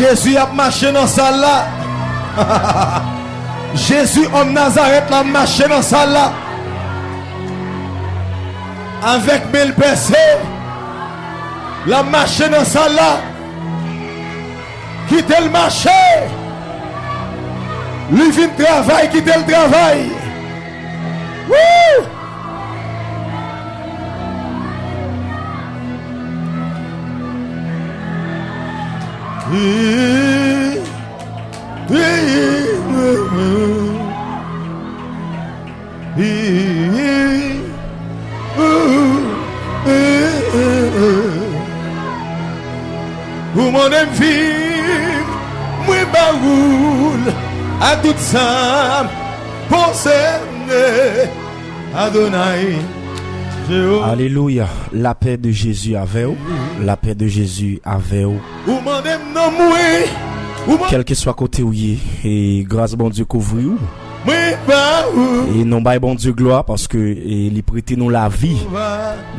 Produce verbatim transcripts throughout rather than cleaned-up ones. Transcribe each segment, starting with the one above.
Jezi ap mache nan sal la. Jezi òm Nazarèt la ap mache nan sal la. Avèk men l pèse, l ap mache nan sal la. Kite l mache. Li vin travay, kite l travay. Woo! Ou mande m viv, mwen ba ou l a tout sa m konsène. Adonai, Jewova. Alelouya. Lapè de Jezi avè w. Lapè de Jezi avè w. Ou mande m non mwen. Ou mande Kèlkeswa kote w ye, e gras Bondye kouvri w. Mwen ba ou. E nou bay Bondye glwa paske, e, li prete nou lavi.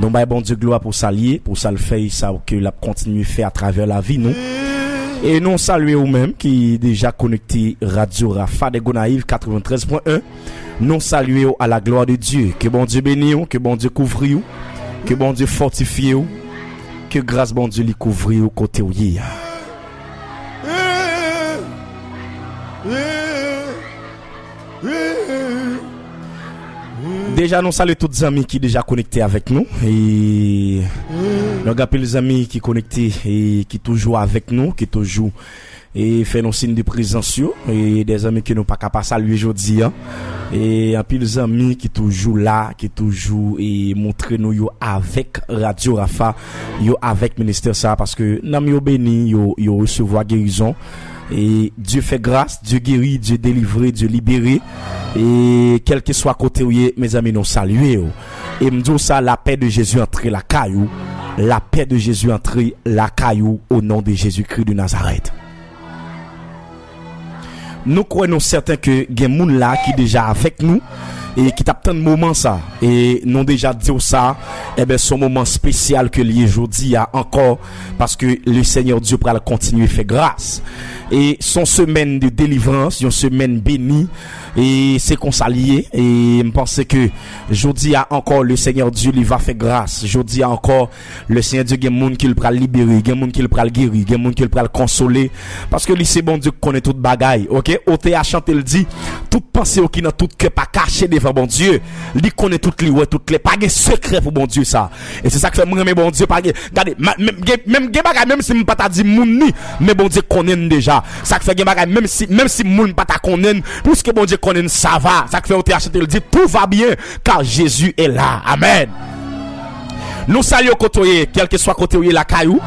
Nou bay Bondye glwa pou sa l ye, pou sa l fè e sa ke l ap kontinye fè atravè lavi nou. E nou salye ou menm ki deja konekte Radyo Rafa de Gonayiv katrevenntrèz pwen en. Nou salye w à la gloire de Dieu. Ke Bondye beni w, ke Bondye kouvri w, ke Bondye fòtifye w, ke gras Bondye li kouvri w kote w ye a. Deja, nou salye tout zanmi ki deja konekte avèk nou. E nou gen anpil zanmi ki konekte e ki toujou avèk nou, ki toujou e fè nou siy de prezans yo. E de zanmi ke nou pa ka pa salye jodi a. E anpil zanmi ki toujou la, ki toujou e montre nou yo avèk Radyo Rafa, yo avèk ministè sa, paske nanm yo beni, yo, yo resevwa gerizon. E Dye fè gras, Dye geri, Dye delivre, Dye libere. E kèlkeswa kote w ye, mezanmi, nou salye w. E m di w sa, lapè de Jezi antre lakay ou. Lapè de Jezi antre lakay ou, o non de Jezikri de Nazarèt. Nou kwè, nou sèten ke gen moun la ki deja avèk nou e ki t ap tann moman sa. E nou deja di w sa, enben, se yon moman espesyal ke l ye jodi a ankò, paske le Senyè Dye pral kontinye fè gras. E se yon semèn de delivrans, yon semèn beni, e se konsa l ye. E m panse ke jodi a ankò, le Senyè Dye li va fè gras. Jodi a ankò, le Senyè Dye gen moun ke l pral libere, gen moun ke l pral geri, gen moun ke l pral konsole. Paske li se Bondye ki konnen tout bagay, oke? Ote a chante, l di, tout panse yo ki nan tout kè pa kache devan Bondye. Li konnen tout, li wè tout klè. Pa gen sekrè pou Bondye sa. E se sa k fè mwen renmen Bondye. Pa gen, gade, ma- menm gen, menm gen bagay, menm si m pa ta di moun ni, men Bondye konnen n deja. Sa k fè gen bagay, menm si, menm si moun pa ta konnen n, piske Bondye konnen n, sa va. Sa k fè ote a chante, l di, tout va bien, car Jésus est là. Amèn. Nou salye w kote w ye, kèlkeswa kote w ye lakay ou.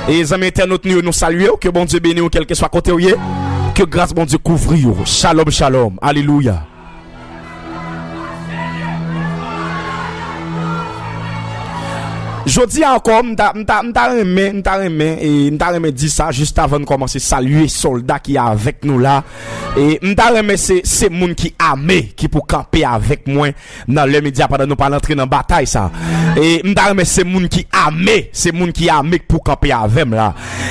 E zanmi entènot nou yo, nou salye w, ke Bondye beni w kèlkeswa kote w ye. Ke gras Bondye kouvri w. Shalom, shalom. Alelouya. Jodi a ankò, m ta, m ta, m ta renmen, m ta renmen, e, m ta renmen di sa jis avan n kòmanse, salye sòlda ki avèk nou la. E m ta renmen se, se moun ki ame ki pou kanpe avèk mwen nan lè midi a pandan nou pral antre nan batay sa. E m ta renmen se moun ki ame, se moun ki ame ki pou kanpe avè m la.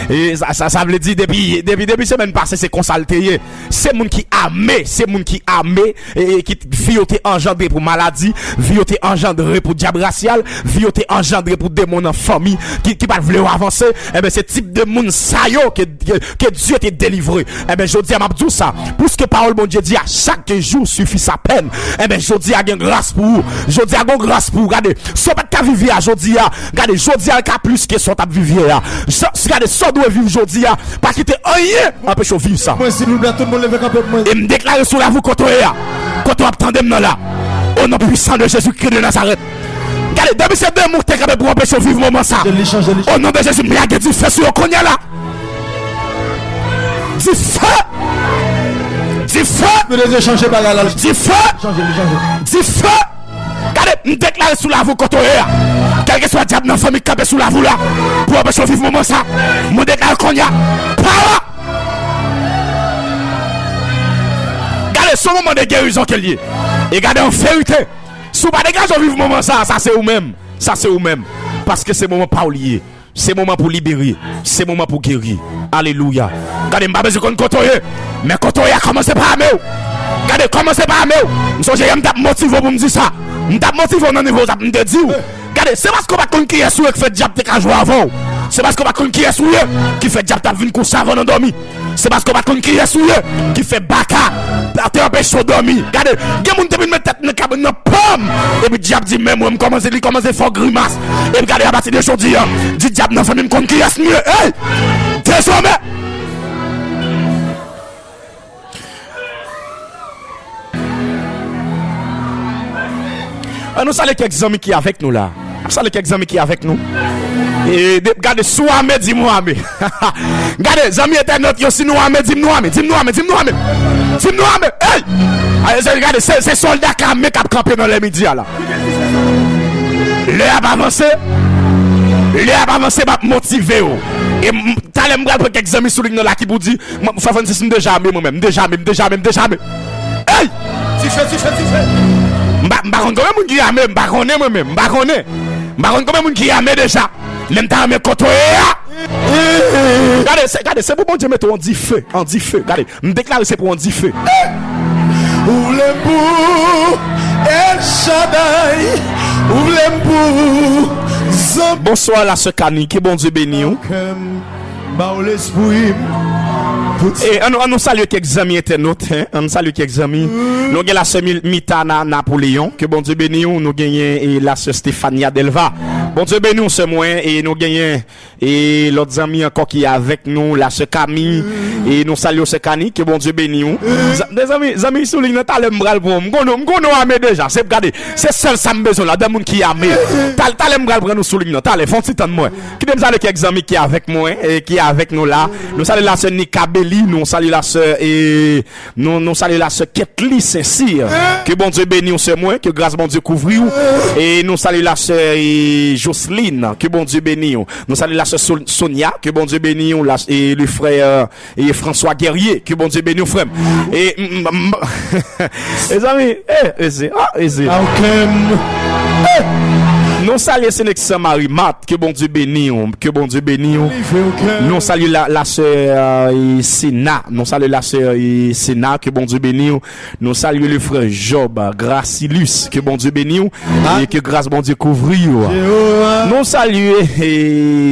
E sa, sa, sa vle di depi, depi, depi semèn pase se konsa l te ye. Se moun ki ame, se moun ki ame, e, e ki vi yo te anjandre pou maladi, vi yo te anjandre pou dyab rasyal, vi yo te anjandre pou demon nan fanmi ki, ki pa t vle yo avanse. Enben, se tip de moun sa yo ke, ke, ke Dye te delivre. Enben, jodi a, m ap di w sa, puiske pawòl Bondye di a, chaque jour suffit sa peine. Enben, jodi a gen gras pou ou. Jodi a gon gras pou ou. Gade, sa w pa t ka viv yè a, jodi a, gade, jodi a l ka plis ke sa w t ap viv yè a. Sa, gade, sa w dwe viv jodi a, pa kite anyen anpeche w viv sa. Mwen, silvouplè, tout moun leve kanpe pou mwen. E m deklare sou lavi w kote w ye a. Kote w ap tande m nan la. O non pwisan de Jezikri de Nazarèt. Gade, depi se demon ki te kanpe pou anpeche w viv moman sa. Chanje li, chanje li. O non de Jezi, m lage dife sou yo kounye a la. Dife! Dife! Espri de Dye chanje bagay la. Dife! Chanje li, chanje. Dife! Gade, m deklare sou lavi w kote w ye a. Kèlkeswa dyab nan fanmi k kanpe sou lavi w la, pou anpeche w viv moman sa, mwen deklare kounye a, pawa! Gade, se yon moman de gerizon ke l ye. E gade, an verite, si w pa degaje w viv moman sa, sa se ou menm. Sa se ou menm. Paske se moman pa w li ye. Se moman pou libere. Se moman pou geri. Alelouya. Gade, m pa bezwen konn kote w ye. Men kote w ye a, kòmanse pa ame w. Gade, kòmanse pa ame w. M sonje yè m t ap motive w pou m di sa. M t ap motive w nan nivo sa pou m te di w. Gade, se paske w pa t konn kiyès ou ye ki fè dyab te ka jwe avè w. Se paske w pa t konn kiyès ou ye ki fè dyab t ap vin kouche avè w nan dòmi. Se paske w pa t konn kiyès ou ye ki fè baka te anpeche w dòmi. Gade, gen moun te vin met tèt nan kabann nan pam. Epi dyab di, men mwen, m kòmanse, li kòmanse fè w grimas. Epi gade, apati de jodi a, di dyab nan fanmi m konn kiyès m ye. Ey! Dezòmè! An nou salye kèk zanmi ki avèk nou la. Ap salye kèk zanmi ki avèk nou. E de, gade, si w ame, di m ou ame. Gade, zanmi entènòt yo, si nou ame, di m nou ame, di m nou ame, di m nou ame. Di m nou ame. Ey! Ay, se, gade, se, se sòlda k ame k ap kanpe nan lè midi a la. Lè ap avanse. Lè ap avanse, m ap motive yo. E m, talè m pral pran kèk zanmi sou liy nan la ki pou di, mwen, Frè Francis, m deja ame mwen menm, m deja ame, m deja ame, m deja ame. Ey! Dife, dife, dife! M pa, m pa konn konbyen moun ki ame, m pa konnen mwen menm, m pa konnen. M pa konn konbyen moun ki ame deja. Men m ta renmen kote w ye a. Gade, se, gade, se pou Bondye mete w an dife, an dife. Gade, m deklare se pou w an dife. Ou vle m pou El Shaddai, ou vle m pou zanmi. Bonswa, la sè Kani, ke Bondye beni w. Kè m ba w lespri m. E, an nou, an nou salye kèk zanmi entènòt, hein? An nou salye kèk zanmi. Nou gen la sè Mil-, Mitana Napoléon, ke Bondye beni w. Nou genyen, e, la sè Stefania Delva. Bondye beni w, sè mwen, e nou genyen, e, lòt zanmi ankò ki avèk nou, la sè Kami, e nou salye w, sè Kani, ke Bondye beni w. Za-, de zanmi, zanmi sou liy nan, talè m pral pran w. M konnen, m konnen w ame deja. Se, gade, se sèl sa m bezwen la, de moun ki ame. Tal-, talè m pral pran nou sou liy nan, talè, fè yon ti tann mwen. Kite m salye kèk zanmi ki avèk mwen, e, ki avèk nou la. Nou salye la sè Nika Beli, nou salye la sè, e, nou, nou salye la sè Ketly Saint-Cyr. Ke Bondye beni w, sè mwen, ke gras Bondye kouvri w. E nou salye la sè, e, Joseline, ke Bondye beni w. Nou salye la sè Sol-, Sonia, ke Bondye beni w, la, e le frè, e, François Guerrier, ke Bondye beni w, frè m. E, m, m, m, mezanmi, e, eze, a, eze. Kè m. E, nou salye Seneksan Marie Marthe, ke Bondye beni w, ke Bondye beni w. Nou salye la, la sè, e, Sena, nou salye la sè, e, Sena, ke Bondye beni w. Nou salye le frè Job Gracilus, ke Bondye beni w, e ke gras Bondye kouvri w. Nou salye, e,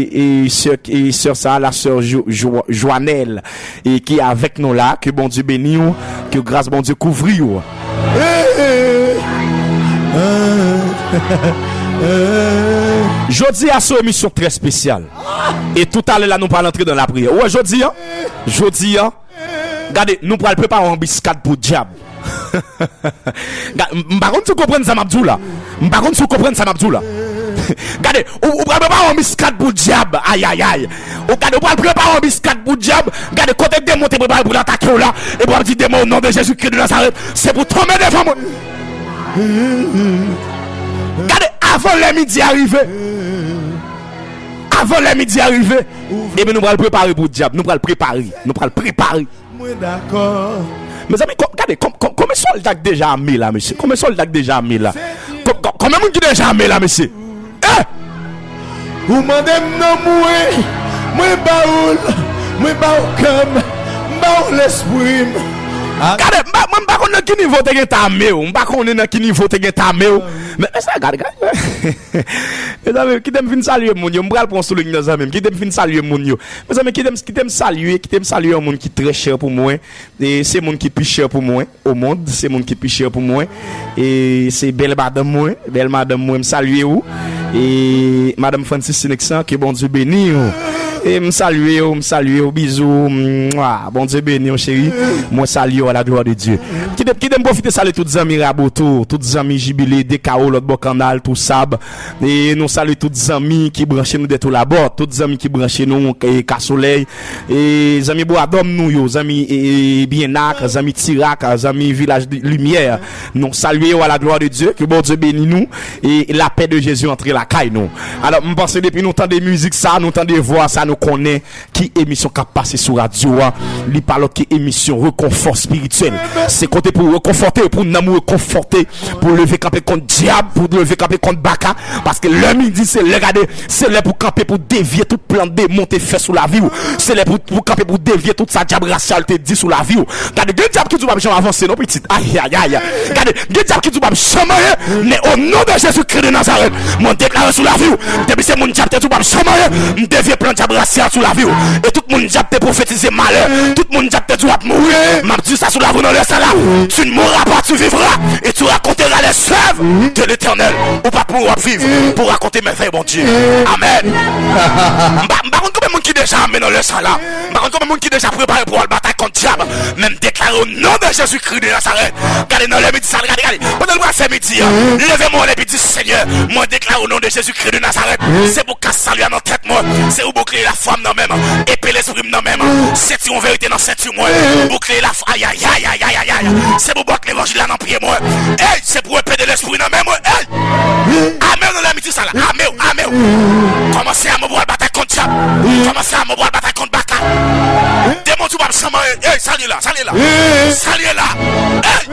e, sè, e, sè sa, la sè Jo-, Jo-, Joanel, e ki avèk nou la, ke Bondye beni w, ke gras Bondye kouvri w. Jodi a se yon emisyon trè espesyal. E toutalè la, nou pral antre nan lapriyè. Ou wè, jodi a, jodi a, gade, nou pral prepare yon anbiskad pou dyab. Ga-, m, m pa konn si w konprann sa m ap di w la. M pa konn si w konprann sa m ap di w la. Gade, ou, ou pral prepare yon anbiskad pou dyab. Ayayay. Ou gade, ou pral prepare yon anbiskad pou dyab. Gade, kote demon te prepare pou l atake w la. Epi w ap di, demon, o non de Jezikri de Nazarèt, se pou tonbe devan mwen. Gade, avan lè midi a rive. Avan lè midi a rive, ebyen nou pral prepare pou dyab. Nou pral prepare. Nou pral prepare. Mezanmi, kò- gade, kò- kò- konbyen sòlda k deja ame la, mesye? Konbyen sòlda k deja ame la? Kò- kò- konbyen moun ki deja ame la, mesye? Eh! Ou mande m nan mwen, mwen ba ou l, mwen ba ou kè m, m ba ou lespri m. Gade, m pa- mwen m pa konn nan ki nivo te gen ta ame w. M pa konnen nan ki nivo te gen ta ame w. Men, men sa, gade, gade. Mezanmi, kite m fin salye moun yo. M pral pran sou liy nan, zanmi m. Kite m fin salye moun yo. Mezanmi, kite m, kite m salye, kite m salye yon moun ki trè chè pou mwen. E se moun ki pi chè pou mwen o mond, se moun ki pi chè pou mwen. E se bèl madanm mwen, bèl madanm mwen, m salye ou. E madanm Francis Sinexan, ke Bondye beni w. E m salye w, m salye w, bizou, mwa. Bondye beni w, cheri. Mwen salye w à la gloire de Dieu. Kite, kite m pwofite salye tout zanmi Raboto, tout zanmi Jibile, Dekawo, lòt bò kanal, Tousab. E nou salye tout zanmi ki branche nou dè Toulabòt, tout zanmi ki branche nou, e, Kasolèy, e zanmi Bwadòm nou yo, zanmi, e, e, Byennak, zanmi Tirak, zanmi Vilaj Limyè. Nou salye yo à la gloire de Dieu, ke Bondye beni nou, e lapè de Jezi antre lakay nou. Alò, m panse depi nou tande mizik sa, nou tande vwa sa, nou konnen ki emisyon k ap pase sou radyo a, li pa lòt ke emisyon rekonfò espirityèl. Se kote pou rekonfòte, pou nanm ou rekonfòte, pou leve kanpe kont dyab, pou leve kanpe kont baka, paske lè midi, se lè, gade, se lè pou kanpe, pou devye tout plan demon te fè sou lavi w. Se lè pou, pou kanpe, pou devye tout sa dyab rasyal te di sou lavi w. Gade, gen dyab ki di w p ap janm avanse non, pitit. Ayayay. Gade, gen dyab ki di w p ap janm anyen, men o non de Jezikri de Nazarèt, mwen deklare sou lavi w, depi se moun dyab te di w p ap janm anyen, m devye plan dyab rasyal sou lavi w. E tout moun dyab te pwofetize malè, tout moun dyab te di w ap mouri, m ap di sa sou lavi w nan lè sa la. Tu ne mourras pas, tu vivras, et tu raconteras les œuvres de l'Éternel. Ou p ap mouri, w ap viv pou rakonte mèvèy Bondye. Amèn. M pa, m pa konn konbyen moun ki deja ame nan lè sa la. M pa konn konbyen moun ki deja prepare pou al batay kont dyab. Men m deklare o non de Jezikri de Nazarèt. Gade nan lè midi sa, gade, gade. Pandan l pral fè midi a, leve men w lè midi, Senyè, mwen deklare o non de Jezikri de Nazarèt. Se bouka sali a nan tèt mwen. Se ou boukleye lafwa m nan men m. Epe lespri m nan men m. Sentiwon verite nan senti mwen. Boukleye lafwa, ayayay. Se pou bòt levanjil la nan pye mwen. Ey, se pou epe de lespri nan men mwen. Ey! Ame w nan lè midi sa la. Ame w, ame w. Kòmanse ame w pou al batay kont dyab. Kòmanse ame w pou al batay kont baka. Demon di w p ap janm anyen. Ey, sa l ye la, sa l ye la. Sa l ye la. Ey!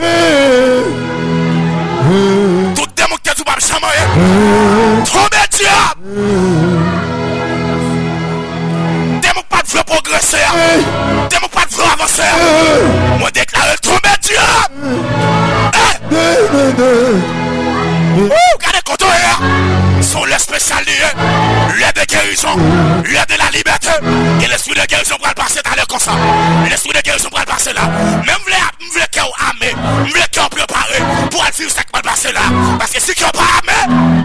Tout demon ki te di w p ap janm anyen. Tonbe dyab. Demon k pa t vle pwogrese a. Demon k pa t vle avanse a. Mwen deklare l tonbe dyab. Ey! Wou, gade kote w ye a. Se yon lè espesyal li ye. Lè de gerizon. Lè de la libète. E lespri de gerizon pral pase talè konsa. Lespri de gerizon pral pase la. Men m vle, m vle kè w ame. M vle kè w prepare pou al viv sa k pral pase la. Paske si kè w pa ame,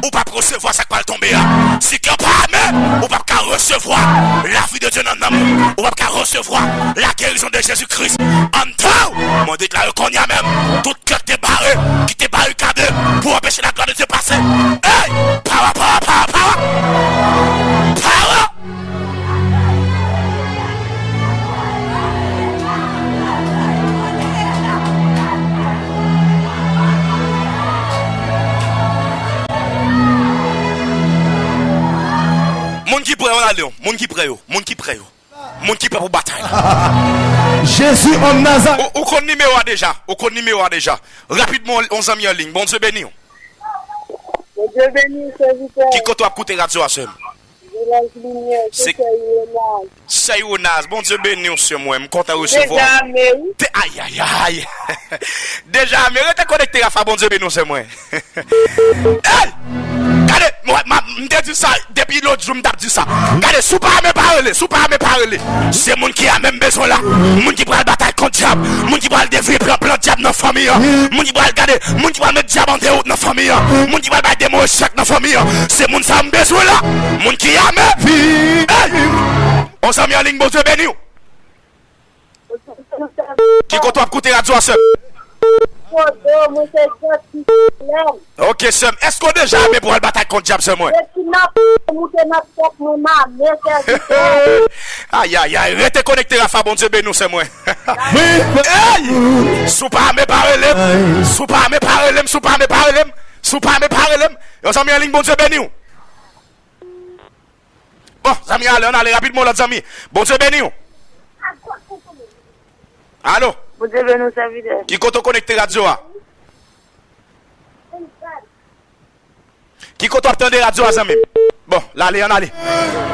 ou p ap resevwa sa k pral tonbe a. Si kè w pa ame, ou p ap ka resevwa lavi de Dye nan nanm ou. Ou p ap ka resevwa la gerizon de Jezi Kris anndan w. Mwen deklare kounye a menm, tout kè k te bare, ki te barikade pou anpeche laglwa de Dye pase. Ey! Pawa, pawa, pawa, pawa! Pawa! Moun ki prè yo, la, Leon. Moun ki prè yo. Moun ki prè yo. Moun ki prè pou batay la. Jezi, òm Nazarèt. Ou, ou konn nimewo a deja. Ou konn nimewo a deja. Rapidman, on zanmi an liy. Bondye beni w. Bondye beni w, sèvitè. Ki kote w ap koute radyo a, sè m? Vilaj Limyè, se sè Yonaz. Sè Yonaz, Bondye beni w, sè mwen. M kontan resevwa w. Deja ame, wi. Te, ayayay. Deja ame, rete konekte, Rafa, Bondye beni w, sè mwen. Ey! Gade, mwen, m te di sa, depi lòt jou, m t ap di sa. Gade, si w pa ame, pa rele. Si w pa ame, pa rele. Se moun ki ame m bezwen la. Moun ki pral batay kont dyab. Moun ki pral devye plan, plan dyab nan fanmi an. Moun ki pral gade, moun ki pral met dyab an dewout nan fanmi an. Moun ki pral bay demon echèk nan fanmi an. Se moun sa m bezwen la. Moun ki ame. Ey! On zanmi an liy, Bondye beni w. Ki kote w ap koute radyo a, sè m? Kote, mwen se Jackie Lem. Ok, sè m. Èske w deja ame pou al batay kont dyab, sè mwen? Depi n ap moute nan tèt mwen, m ame, sèvitè. Ayayay, rete konekte, Rafa, Bondye beni w, sè mwen. Ey! Si w pa ame, pa rele m. Si w pa ame, pa rele m. Si w pa ame, pa rele m. Si w pa ame, pa rele m. Yon zanmi an liy, Bondye beni w. Bon, Zanmi, ale, ann ale rapidman, lòt zanmi. Bondye beni w. Alo? Bondye beni w, sèvitè. Ki kote w konekte radyo a? Ki kote w ap tande radyo a, zanmi m? Bon, l ale, ann ale.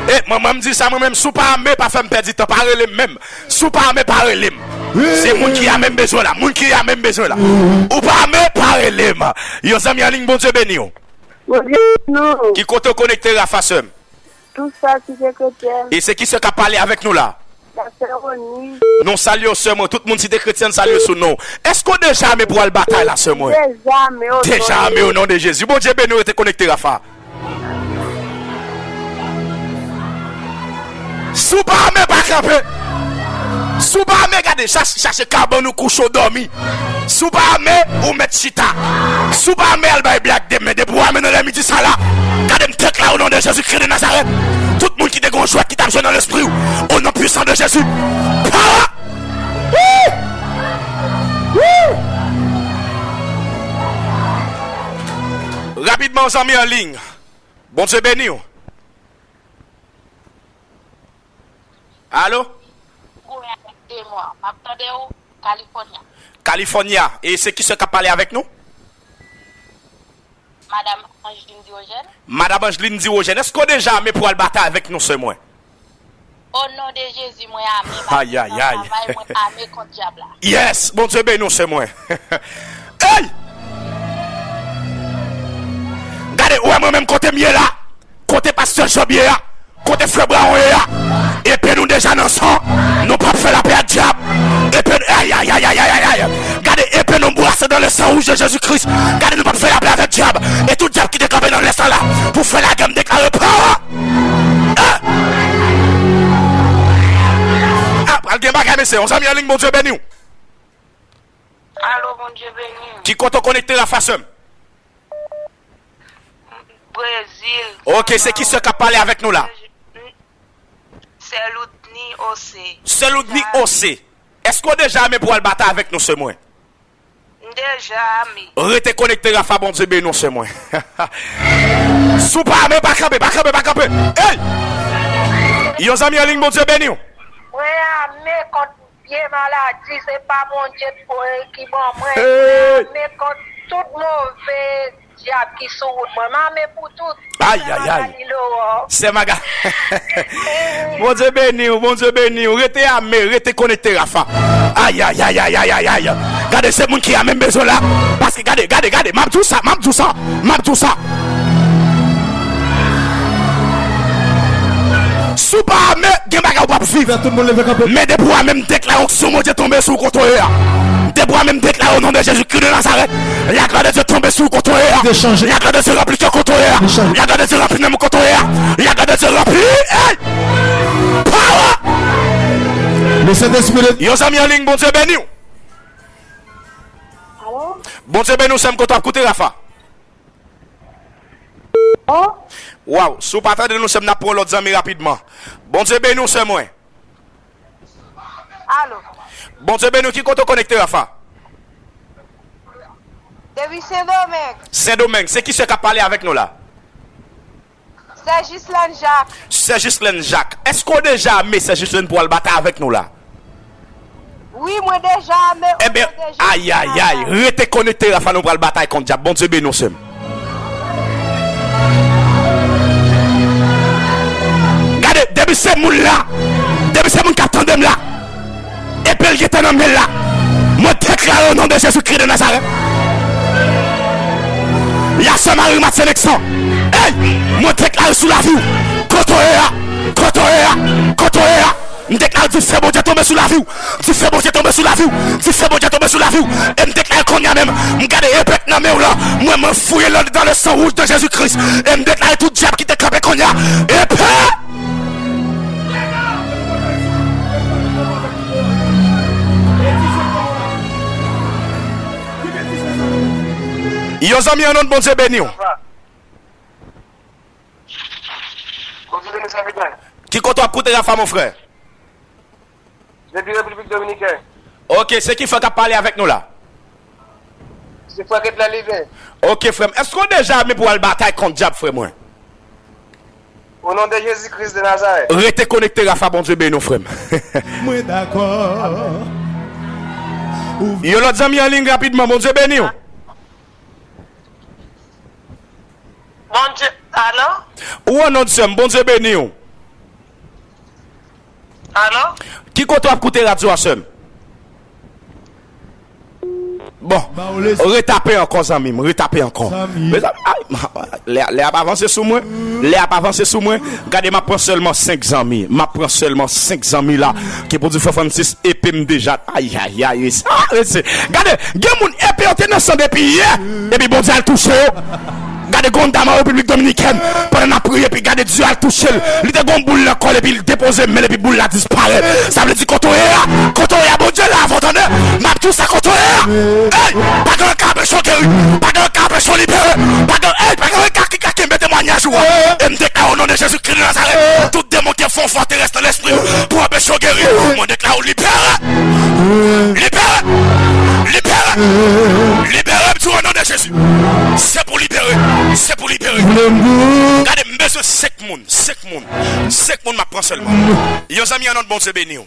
E, mwen, mwen, m di sa, mwen menm, si w pa ame, pa fè m pèdi tan, pa rele m menm. Si w pa ame, pa rele m. Se moun ki ame m bezwen la, moun ki ame m bezwen la. Ou pa ame, pa rele m. Yon zanmi an liy, Bondye beni w. Bondye beni w. Ki kote w konekte, Rafa, sè m? Tout sa ki te kretyen. E se ki sè k ap pale avèk nou la? Pastè Rony. Nou salye w, sè mwen. Tout moun, si te kretyen, salye sou non. Èske w deja ame pou w al batay la, sè mwen? Deja ame, o Deja ame, o non de Jezi. Bondye beni w, rete konekte, Rafa. Si w pa ame, pa kanpe. Si w pa ame, gade, chache, chache kabann ou kouche w dòmi. Si w pa ame, ou mèt chita. Si w pa ame, al bay blag demen. Depi w ame nan lè midi sa la, gade m deklare o non de Jezikri de Nazarèt. Tout moun ki te gen yon jwèt ki t ap jwe nan lespri w, o non pwisan de Jezi. Pawa! Woo! Woo! Rapidman, zanmi an liy. Bondye beni w. Alo? Goumen avèk demon an. M ap tande w, California. California. E se ki sè k ap pale avèk nou? Madam Angeline Diogène. Madam Angeline Diogène, èske w deja ame pou al batay avèk nou, sè mwen? O non de Jezi, mwen ame. Ay, ay, ay. Travay, mwen ame kont dyab la. Yes, Bondye beni w, sè mwen. Hey! Gade, ou wè mwen menm kote m ye la? Kote pastè Job ye a? Kote frè Brown ye a? Epe nou deja nan san. Nou p ap fè lapè ak dyab. Epe, ay, ay, ay. Gade, epe nou brase dans le sang rouge de Jésus-Christ. Gade, nou p ap fè lapè avèk dyab. E tout dyab ki te kanpe nan lè sa la pou fè lagè, m deklare pawa. Ah! Ah, pral gen bagay, mesye. Yon zanmi an liy, Bondye beni w. Alo, Bondye beni w. Ki kote w konekte, Rafa, sè m? Brezil. Ok, se ki sè k ap pale avèk nou la? Sè Loudni Ose. Sè Loudni Ose. Èske w deja ame pou al batay avèk nou, sè mwen? M deja ame. Rete konekte, Rafa, Bondye beni w, sè mwen. Si w pa ame, pa kanpe, pa kanpe, pa kanpe. Hey! Yon zanmi an liy, Bondye beni w. Mwen ame kont vye maladi, se pa Bondye k-, ki ban mwen. Hey! Mwen ame kont tout move dyab ki sou wout mwen. M ame pou tout. Ay, ay, ay. Sè Magali Lowò. Sè Maga-, Bondye beni w, Bondye beni w. Rete ame, rete konekte, Rafa. Ay, ay, ay. Gade, se moun ki ame m bezwen la. Paske gade, gade, gade, m ap di w sa, m ap di w sa, m ap di w sa. Si w pa ame, gen bagay ou p ap viv. Fè tout moun leve kanpe. Men depi w ame, m deklare onksyon Bondye tonbe sou w kote w ye a. Depi w ame, m deklare o non de Jezikri de Nazarèt, la gloire de Dieu tonbe sou w kote w ye a. Dechanje. La gloire de Dieu ranpli kè kote w ye a. Dechanje. La gloire de Dieu ranpli nanm kote w ye a. La gloire de Dieu ranpli. Hey! Power! Le Saint-Esprit de Yon zanmi an liy, Bondye beni w. Alo? Bondye beni w, sè m, kote w ap koute, Rafa? Oh? Waw, si w pa tande nou, sè m, n ap pran lòt zanmi rapidman. Bondye beni w, sè mwen. Alo. Bondye beni w, ki kote w konekte, Rafa? Depi Sendomeng. Sendomeng, se ki sè k ap pale avèk nou la? Sè Jislèn Jak. Sè Jislèn Jak, èske w deja ame, sè Jislèn, pou w al batay avèk nou la? Wi, mwen deja ame. Ebyen, ayayay, rete konekte, Rafa, nou pral batay kont dyab. Bondye beni w, sè m. Gade, depi se moun la, depi se moun k ap tande m la, epe l gentan nan men l la, mwen deklare o non de Jezikri de Nazarèt, la sè Mari Matyen Nèksan, hey, mwen deklare sou lavi w, kote w ye a, kote w ye a, kote w ye a, m deklare dife Bondye tonbe sou lavi w. Dife Bondye tonbe sou lavi w. Dife Bondye tonbe sou lavi w. E m deklare kounye a menm, m gade epe k nan men w lan. Mwen, mwen fouye l dans le sang rouge de Jésus-Christ. E m deklare tout dyab ki te kanpe kounye a. Epe! Yon zanmi an non, Bondye beni w. Ki kote w ap koute Rafa, mon frè? Depi Repiblik Dominikèn. Ok, se ki frè k ap pale avèk nou la? Se frè Ketla Liven. Ok, frè m. Èske w deja ame pou w al batay kont dyab, frè mwen? O non de Jezi Kris de Nazarèt. Rete konekte, Rafa, Bondye beni w, frè m. Mwen dakò. Yon lòt zanmi an liy rapidman, Bondye beni w. Bondye, alo? Ou an non de sè m, Bondye beni w. Alo? Ki kote w ap koute radyo a, sè m? Bon, retape ankò, zanmi m, retape ankò. Mezanmi, ay, lè, lè ap avanse sou mwen, lè ap avanse sou mwen. Gade, m ap pran sèlman senk zanmi, m ap pran sèlman senk zanmi la, ki pou di frè Francis, epe m deja, ay, ay, ay, ay, gade, gen moun epe yo te nan san depi yè, epi Bondye al touche yo. Gade Gondam an Repiblik Dominikèn, pandan n ap priye, epi gade Dye al touche l. Li te gon boul nan kò l, epi l depoze men l, epi boul la disparèt. Sa vle di kote w ye a, kote w ye a, Bondye la avè w, tande. M ap di w sa kote w ye a. Ey, pa gen anyen k ka anpeche w geri, pa gen anyen k ka anpeche w libere, pa gen, ey, pa gen anyen k ka, ki ka kenbe temwayaj ou a. E m deklare o non de Jezi Kris de Nazarèt, tout demon ki fè yon fòterès nan lespri w pou anpeche w geri, mwen deklare w libere. Libere! Libere! Libere m di w o non de Jezi. Se pou libere. Se pou libere. Gade, m bezwen senk moun. Senk moun. Senk moun m ap pran sèlman. Yon zanmi an non, Bondye beni w.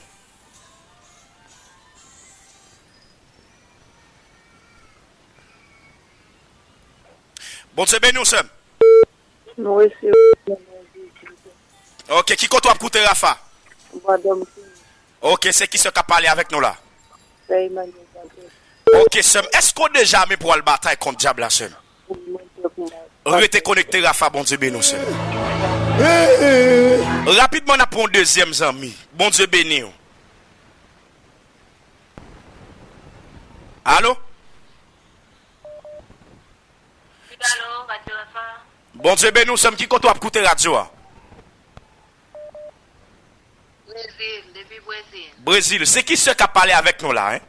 Bondye beni w, sè m. Nou resi. Ok, ki kote w ap koute, Rafa? Bwadòm. Ok, se ki sè k ap pale avèk nou la? Sè Emmanuel Patrick. Ok, sè m, èske w deja ame pou w al batay kont dyab la, sè m? Wi, mwen prè pou mwen. Rete konekte, Rafa, Bondye beni w, sè m. Rapidman, n ap pran yon dezyèm zanmi. Bondye beni w. Alo? Alo, Radyo Rafa. Bondye beni w, sè m, ki kote w ap koute radyo a? Brezil, depi Brezil. Brezil, se ki sè k ap pale avèk nou la, en?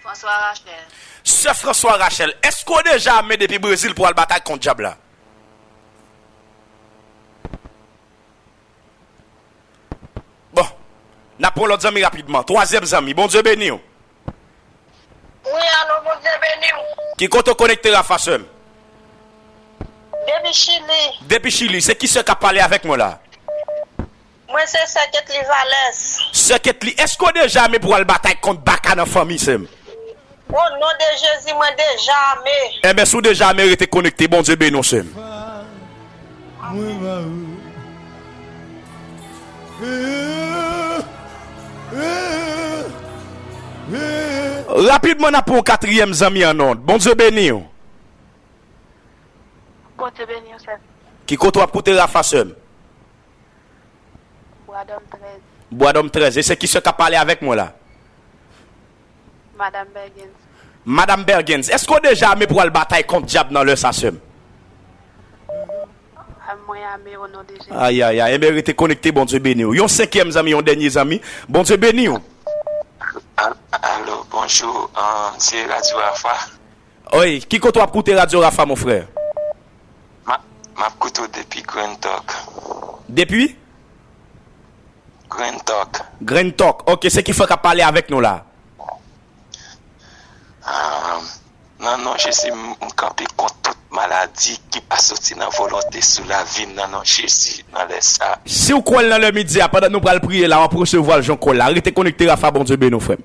François Rachel. Sè François Rachel, èske w deja ame depi Brezil pou al batay kont dyab la? Bon, n ap pran lòt zanmi rapidman. Twazyèm zanmi, Bondye beni w. Wi, alo, Bondye beni w. Ki kote w konekte, Rafa, sè m? Depi Chili. Depi Chili, se ki sè k ap pale avèk mwen la? Mwen se sè Ketly Valès. Sè Ketly, èske w deja ame pou w al batay kont baka nan fanmi, sè m? O non de Jezi, mwen deja ame. Enben, si w deja ame, rete konekte. Bondye beni w, sè m. Rapidman, n ap pran yon katriyèm zanmi an non. Bondye beni w. Bondye beni w, sè m. Ki kote w ap koute Rafa, sè m? Bwadòm trèz. Bwadòm trèz. E se ki sè k ap pale avèk mwen la? Madanm Bergens. Madanm Bergens, èske w deja ame pou w al batay kont dyab nan lè sa, sè m? A, mwen ame o non de Jezi. Ayayay, enben rete konekte, Bondye beni w. Yon senkyèm zanmi, yon dènye zanmi, Bondye beni w. Al-, alo, bonjou, an, se Radyo Rafa. Wi, ki kote w ap koute Radyo Rafa, mon frè? M ap, m ap koute w depi Grand Talk. Depi? Grand Talk. Grand Talk. Ok, se ki frè k ap pale avèk nou la? Ah, nan non Jezi, m, m kanpe kont tout maladi ki pa soti nan volonte sou lavi m, nan non Jezi, nan lè sa. Si w kwè l nan lè midi a, pandan nou pral priye la, w ap resevwa l jan w kwè l la. Rete konekte, Rafa, Bondye beni w, frè m.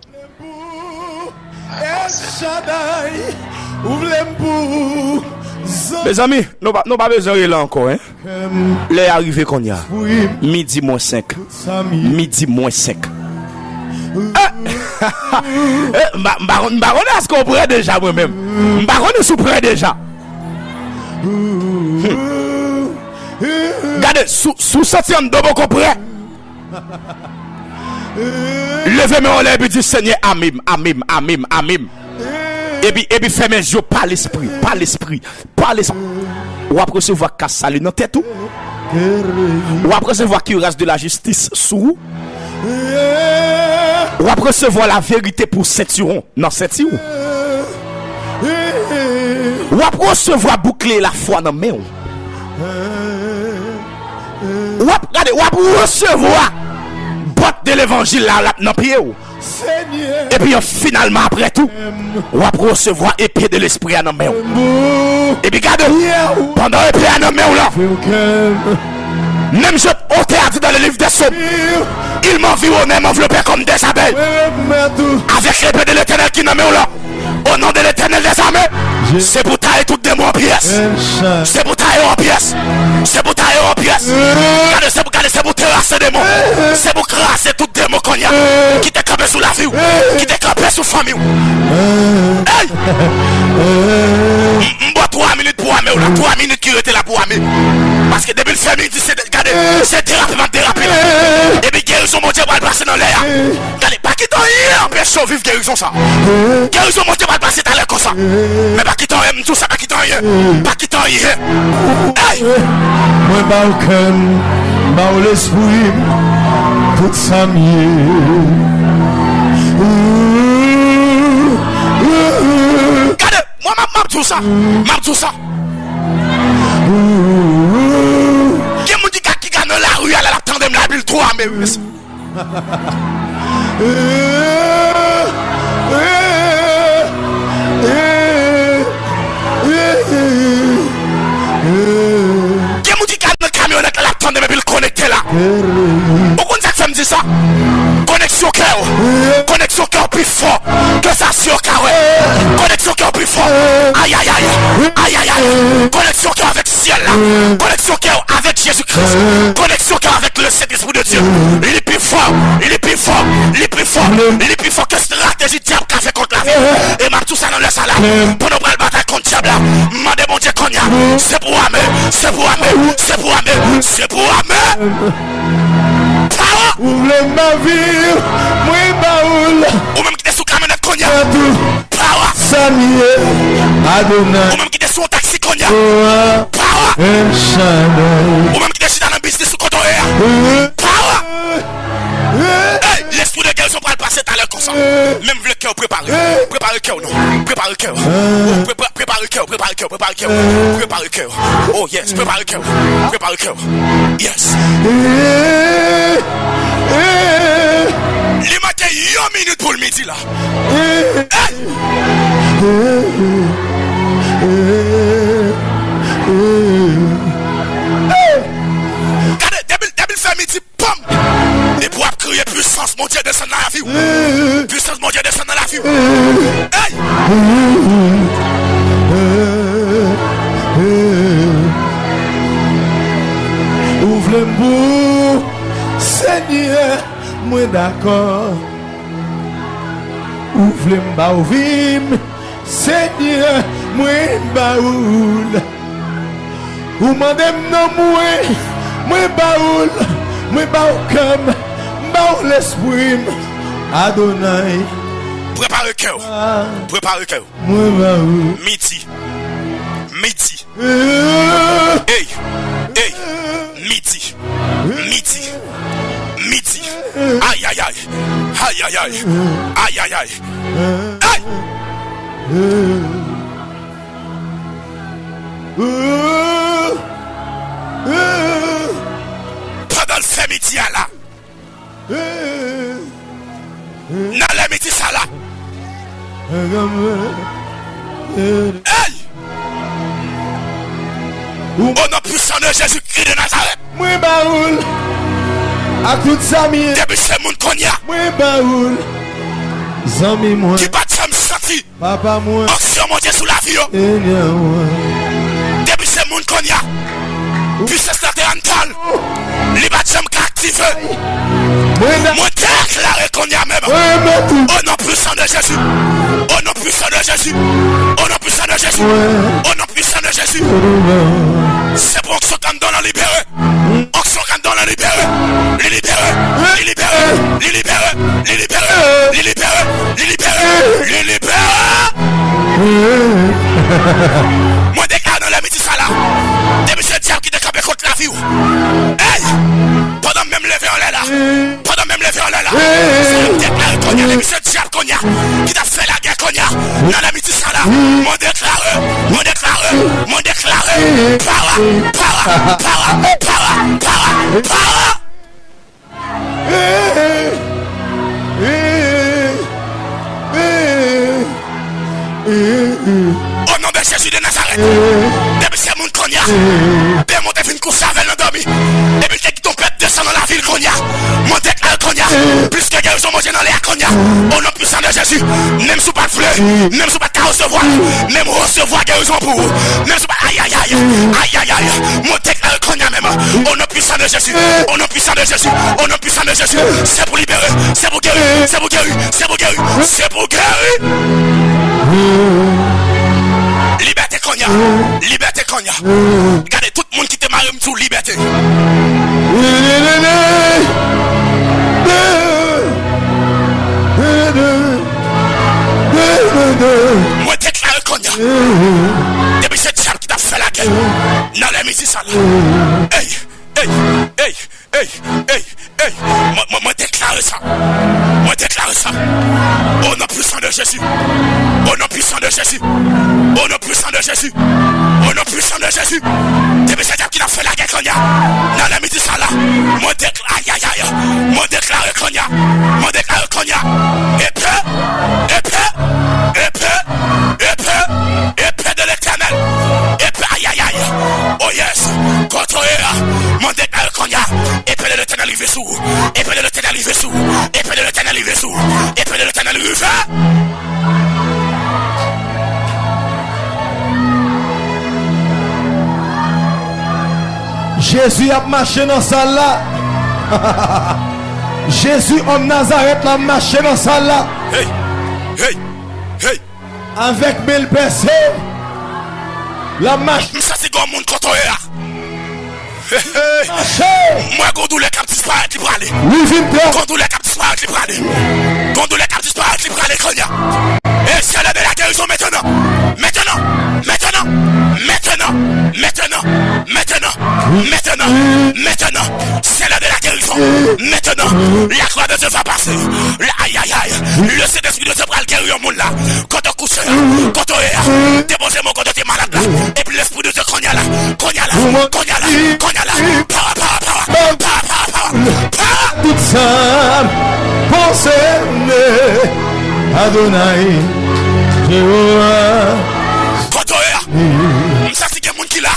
Mezanmi, nou pa, nou pa bezwen rele ankò, en. Lè a rive kounye a. Midi mwens senk. Midi mwens senk. Eh! Eh, m pa, m pa konn, m pa konnen èske w prè deja, mwen menm. M pa konnen si w prè deja. Hmm. Gade, si w, si w santi anndan w poko prè, leve men w anlè epi di, Senyè, ame m, ame m, ame m, ame m. Epi, epi fèmen je w pa lespri, pa lespri, pa lespri. W ap resevwa kas sali nan tèt ou. W ap resevwa kiras de la jistis sou ou. W ap resevwa laverite pou sentiwon nan senti w. W ap resevwa boukle lafwa nan men w. W ap, gade, w ap resevwa bòt de levanjil la, l ap nan pye w. Epi finalman, apre tou, w ap resevwa epe de lespri a nan men w. Epi gade, pandan epe a nan men w la, menm jan otè a di dans le livre des Psaumes, il m'environnait, m'enveloppait comme des abeilles. Avec l'épée de l'Éternel ki nan men w la, au nom de l'Éternel des armées, se pou taye tout demon an pyès. Se pou taye yo an pyès. Se pou taye yo an pyès. Gade, se pou, gade, se pou terase demon. Se pou kraze tout demon kounye a ki te kanpe sou lavi w, ki te kanpe sou fanmi w. Ey! M, m ba w twa minit pou ame w la. Twa minit ki rete la pou ame. Paske depi l fè midi, se de-, gade, se derape m ap derape la. Epi gerizon Bondye pral pase nan lè a. Gade, pa kite anyen anpeche w viv gerizon sa. Gerizon Bondye pral pase talè konsa. Men pa kite anyen, m di w sa, pa kite anyen. Pa kite anyen. Ey! Mwen ba w kè m, m ba w lespri m, tout sa m ye. Gade, mwen m ap, m ap di w sa. M ap di w sa. Gen moun ki ka, ki ka nan lari a la, l ap tande m la, epi l twò ame, wi, mesye. Gen moun ki ka nan kamyonèt la, l ap tande m epi l konekte la. Ou konn sa k fè m di sa? Koneksyon kè w. Koneksyon kè w pi fò ke sa zye w ka wè. Koneksyon kè w pi fò. Ayayay. Ayayay. Koneksyon kè w avèk syèl la. Koneksyon kè w avèk Jezi Kris. Koneksyon kè w avèk le Sentespri de Dye. Li pi fò, li pi fò, li pi fò, li pi fò ke estrateji dyab ka fè kont lavi w. E m ap di w sa nan lè sa la. Pandan w pral batay kont dyab la, mande Bondye kounye a. Se pou ame, se pou ame, se pou ame, se pou ame. Power! Ou vle m ba vi, mwen ba ou l. Ou menm ki te sou kamyonèt kounye a. Power! Sa m ye, Adonai. Ou menm ki te sou yon taksi kounye a. Power! Ou menm ki te chita nan biznis ou kote w ye a. Power! Ey, lespri de gerizon pral pase talè konsa. Men m vle kè w prepare. Prepare kè w non. Prepare kè w. Prepa-, prepare kè w, prepare kè w, prepare kè w. Prepare kè w. Oh yes, prepare kè w. Prepare kè w. Yes. Li manke yon minit pou l midi la. Ey! Gade, depi, depi l fè midi, pam! Depi w ap kriye, pwisans Bondye desann nan lavi w. Pwisans Bondye desann nan lavi w. Ey! Ou vle m pou Senyè, mwen dakò. Ou vle m ba w vi m, Senyè, mwen ba ou l. Ou mande m non mwen, mwen ba ou l. Mwen ba w kè m, m ba w lespri m. Adonai. Prepare kè w. Prepare kè w. Mwen ba ou. Midi. Midi. Ey, ey, midi, midi, midi. Ayayay, ayayay, ayayay. Ey! Pandan l fè midi a la, nan lè midi sa la. Ey! O non pwisan de Jezikri de Nazarèt. Mwen ba ou l. Ak tout sa m ye. Depi se moun kounye a. Mwen ba ou l. Zanmi mwen. Ki pa t janm santi. Papa mwen. Onksyon Bondye sou lavi yo. Senyè mwen. Depi se moun kounye a. Pwisans la te anndan l. Li pa t janm ka aktive. Mwen deklare kounye a menm. O non pwisan de Jezi. O non pwisan de Jezi. O non pwisan de Jezi. O non pwisan de Jezi. Se pou onksyon k anndan l libere. Onksyon k anndan l libere. Li libere. Li libere. Li libere. Li libere. Li libere. Li libere. Li libere. Mwen deklare nan lè midi sa la. Depi se dyab ki te kanpe kont lavi w. Ey! Pandan m menm leve anlè la. Pandan m menm leve anlè la. Sa m deklare kounye a, depi se dyab kounye a ki t ap fè lagè kounye a, nan lè midi sa la, mwen deklare, mwen deklare, mwen deklare, pawa, pawa, pawa, pawa, pawa, pawa. Jezi, menm si w pa t vle, menm si w pa t ka resevwa, men m resevwa gerizon pou ou. Menm si w pa, ayayay, ayayay, mwen deklare kounye a menm, o non pwisan de Jezi, o non pwisan de Jezi, o non pwisan de Jezi, se pou libere, se pou geri, se pou geri, se pou geri, se pou geri. Libète kounye a, libète kounye a. Gade tout moun ki te mare m sou libète. Mwen deklare kounye a, depi se dyab ki t ap fè lagè nan lè midi sa la. Ey, ey, ey, ey, ey, ey, mwen, mwen, mwen deklare sa. Mwen deklare sa. O non pwisan de Jezi. O non pwisan de Jezi. O non pwisan de Jezi. O non pwisan de Jezi. Depi se dyab ki t ap fè lagè kounye a, nan lè midi sa la, mwen dekla-, ayayay, mwen deklare kounye a, mwen deklare kounye a, epe, epe, epe, epe, epe de Letènèl, epe, ayayay, oh yes, kote w ye a, mwen deklare kounye a, epe de Letènèl rive sou ou, epe de Letènèl rive sou ou, epe de Letènèl rive sou ou, epe de Letènèl rive. Jezi ap mache nan sal la. Jezi, òm Nazarèt la, ap mache nan sal la. Hey! Hey! Hey! Avèk men l pèse, l ap mache. M santi gon moun kote w ye a. Hey, hey. Mache. M wè gon doulè k ap disparèt, li prale. Wi, vin pran. Gon doulè k ap disparèt, li prale. Gon doulè k ap disparèt, li prale kounye a. E se lè de la guérison maintenant. Maintenant. Maintenant. Maintenant. Maintenant. Maintenant. Maintenant. Maintenant. C'est l'heure de la guérison. Maintenant. La gloire de Dieu va passer. La, aïe, aïe, aïe. Le Saint-Esprit de Dieu pral geri yon moun la. Kote w kouche a, kote w ye a, depoze men w kote w te malad la. Epi Lespri de Dye kounye a la, kounye a la, kounye a la, kounye a la. Power, power, power, power, power, power, power. Tout sa m konsène Adonai, Jewova. Kote w ye a? M santi gen moun ki la.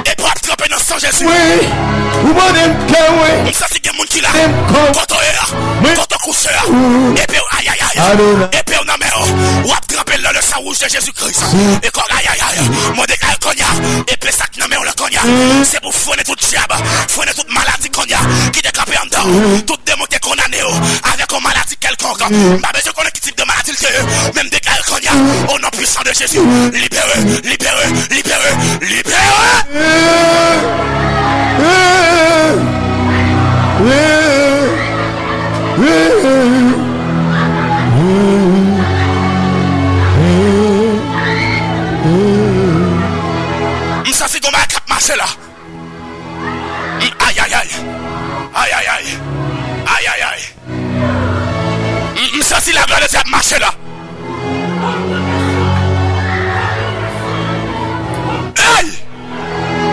Epi w ap tranpe nan san Jezi. Wi. Ou mande m kè, wi. M santi gen moun ki la. Kote w ye a? Kote w kouche a? Epi w, ayayay. Epi w nan men w. W ap tranpe l nan le sang rouge de Jésus-Christ. E kò, ayayay. Mwen deklare kounye a. Epi sa k nan men w la kounye a. Se pou frennen tout dyab. Frennen tout maladi kounye a. Ki te kanpe anndan w. Tout demon ki te kondane w. Avèk yon maladi kèlkonk. M pa bezwen konnen ki tip de maladi l te ye. Men m deklare kounye a. O non pwisan de Jezi. Libere, libere, libere, libere. M santi gon bagay k ap mache la. M, ayayay. Ayayay. Ayayay. M, m santi laglwa de Dye ap mache la. Ey!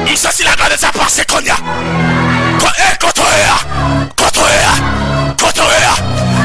M santi laglwa de Dye ap pase kounye a. Ko-, ey, kote w ye a? Kote w ye a? Kote w ye a?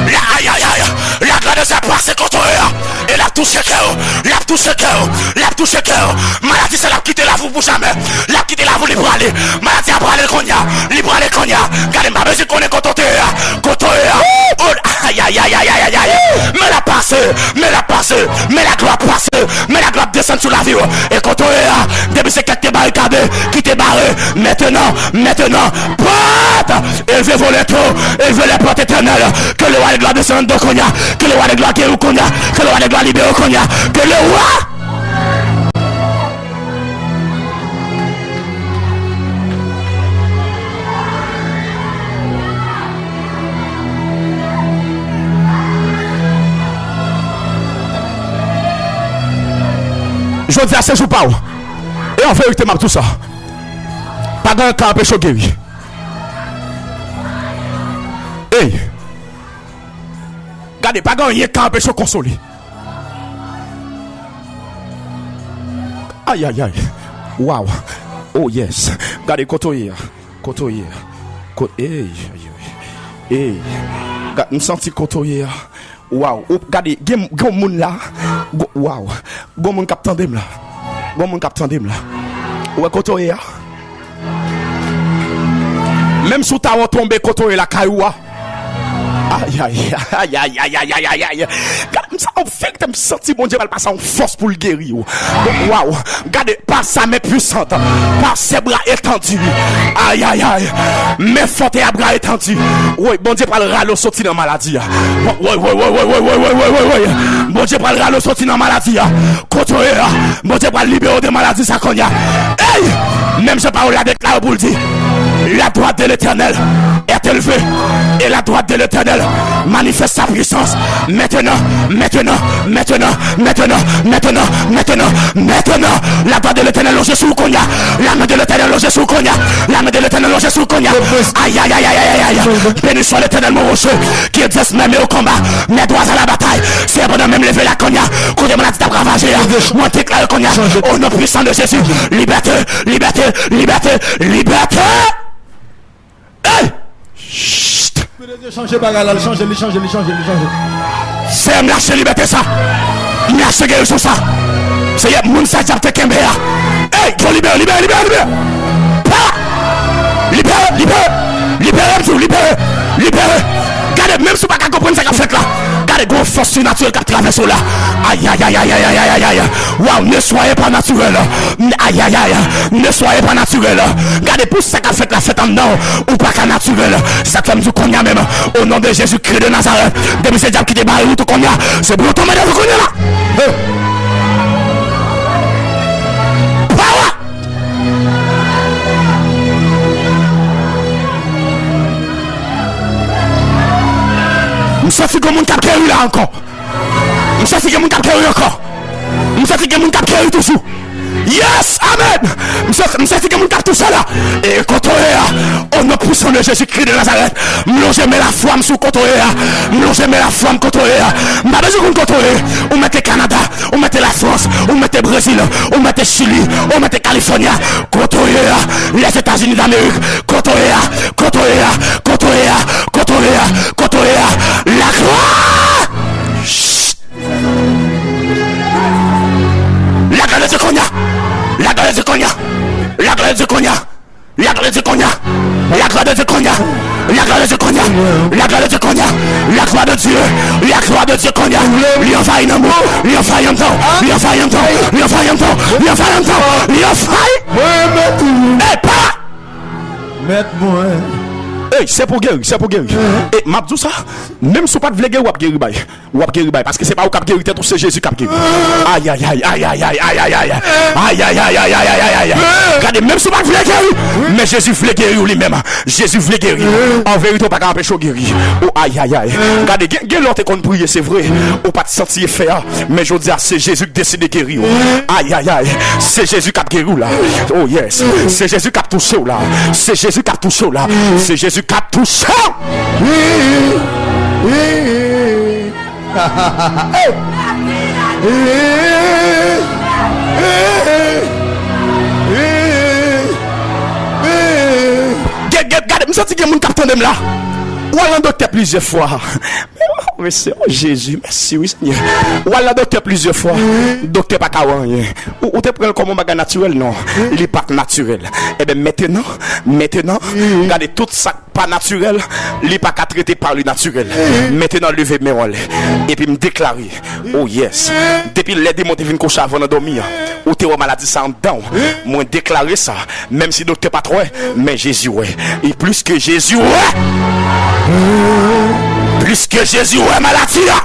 La, ayayay. Laglwa de Dye ap pase kote w ye a. E l ap touche kè w. L ap touche kè w. L ap touche kè w. Maladi sa l ap kite lavi w pou jamè. L ap kite lavi w, li prale. Maladi a prale kounye a. Li prale kounye a. Gade, m pa bezwen konnen kote w te ye a. Kote w ye a. Oh, ayayay. Men l ap pase. Men l ap pase. Men laglwa ap pase. Men laglwa ap desann sou lavi w. E kote w ye a. Depi se kè k te barikade, ki te bare. Maintenant, maintenant. Pòt! Élevez vos linteaux. Élevez les portes éternelles. Que le roi de gloire descende kounye a. Que le roi de gloire guéri kounye a. Que le roi de gloire libère kounye a. Que le roi Jodi a se jou pa w. E an verite, m ap di w sa. Pa gen anyen k ka anpeche w geri. Ey! Gade, pa gen anyen k ka anpeche w konsole. Ayayay. Waw. Oh yes. Gade kote w ye a. Kote w ye a. Ko-, ey, ey, ey. Ey. Ga-, m santi kote w ye a. Waw. Ou gade, gen, gen moun la. Go-, waw. Gon moun k ap tande m la. Gon moun k ap tande m la. Ou wè kote w ye a? Menm si w ta wè w tonbe kote w ye lakay ou a, Ayayay, ayayay, ayayay, ayayay. Gade m sa, an verite, m santi Bondye pral pase yon fòs pou l geri w. Waw, gade, par sa main puissante, par ses bras étendus. Ayayay, men fòte a, bra etandi. Woy, Bondye pral rale w soti nan maladi a. Woy, woy, woy. Bondye pral rale w soti nan maladi a. Kote w ye a, Bondye pral libere w de maladi sa kounye a. Ey! Menm jan pawòl la deklare pou l di, la droite de l'Éternel est élevée, et la droite de l'Éternel manifeste sa puissance. Maintenant, maintenant, maintenant, maintenant, maintenant, maintenant, maintenant, la droite de l'Éternel lonje sou ou kounye a. La main de l'Éternel lonje sou ou kounye a. La main de l'Éternel lonje sou ou kounye a. Ayayay, ayayay, ayayay. Béni soit l'Éternel, mon rocher, qui exerce mes mains au combat, mes doigts à la bataille. Seyè, pandan men m leve la kounye a, kote maladi t ap ravaje a, mwen deklare kounye a, au nom puissant de Jésus, liberté, liberté, liberté, liberté. Hey! Chut! Espri de Dye chanje bagay la, li chanje, li chanje, li chanje, li chanje. Seyè, m lache libète sa. M lache gerizon sa. Seyè, moun sa dyab te kenbe a. Ey, yo libere, libere, libere, libere. Pa! Libere, libere, libere, m di w, libere, libere. Gade, menm si w pa ka konprann sa k ap fèt la. Gade, gon fòs sinatirèl k ap travèse w la. Ayayay. Waw, ne soyez pas naturel. Ayayay, ne soyez pas naturel. Gade, pou sa k ap fèt la fèt anndan w, ou pa ka natirèl. Sa k fè m di w kounye a menm, au nom de Jésus-Christ de Nazareth, depi se dyab ki te bare wout ou kounye a, se pou yo tonbe devan kounye a la. Hey! Power! M santi gen moun k ap geri la ankò. M santi gen moun k ap geri ankò. M santi gen moun k ap geri toujou. Yes, amen. M santi, m santi gen moun k ap touche la. E kote w ye a, au nom puissant de Jésus-Christ de Nazareth, m lonje men lafwa m sou kote w ye a. M lonje men lafwa m kote w ye a. M pa bezwen konn kote w ye. Ou mete Kanada, ou mete Lafrans, ou mete Brezil, ou mete Chili, ou mete California. Kote w ye a, Lèzetazini Damerik. Kote w ye a, kote w ye a, kote w ye a, kote w ye a, kote w ye a. Laglwa! Chut! Laglwa de Dye kounye a! Laglwa de Dye kounye a! Laglwa de Dye kounye a! Laglwa de Dye kounye a! Laglwa de Dye kounye a! Laglwa de Dye kounye a! Laglwa de Dye kounye a! Laglwa de Dye! Laglwa de Dye kounye a! Li anvayi nan mou! Li anvayi anndan! Li anvayi anndan! Li anvayi anndan! Li anvayi anndan! Li anvayi! Mwen mèt ou! Ey, pa! Mèt mwen! Ey, se pou geri, se pou geri. E m ap di w sa, menm si w pa t vle geri, w ap geri bay. W ap geri bay, paske se pa ou k ap geri tèt ou, se Jezi k ap geri. Ayayay, ayayay, ayayay. Ayayay, ayayay, ayayay. Gade, menm si w pa t vle geri, men Jezi vle geri w li menm. Jezi vle geri w. An verite, w pa ka anpeche w geri. O ayayay. Gade, gen, gen lè w te konn priye, se vre. Ou pa t santi efè a, men jodi a, se Jezi k deside geri w. Ayayay. Se Jezi k ap geri w la. Oh yes. Se Jezi k ap touche w la. Se Jezi k ap touche w la. Se Jezi k ap touche w. Hey! Hey! Hey! Hey! Hey! Gade, gade, gade, m santi gen moun k ap tande m la. Ou al nan doktè plizyè fwa. Oh, mèsi, oh, Jezi, mèsi, wi, Senyè. Ou al nan doktè plizyè fwa. Doktè pa ka wè anyen. Ou, ou te pran l kòm yon bagay natirèl? Non, li pa t natirèl. Ebyen, mentenan, mentenan, gade tout sa k pa natirèl, li pa ka trete pa li natirèl. Mentenan, leve men w anlè. Epi m deklare, oh yes, depi lè demon te vin kouche avè w nan dòmi an, ou te wè maladi sa anndan w. Mwen deklare sa, menm si doktè pa t wè, men Jezi wè. E plis ke Jezi wè, plis ke Jezi wè maladi a,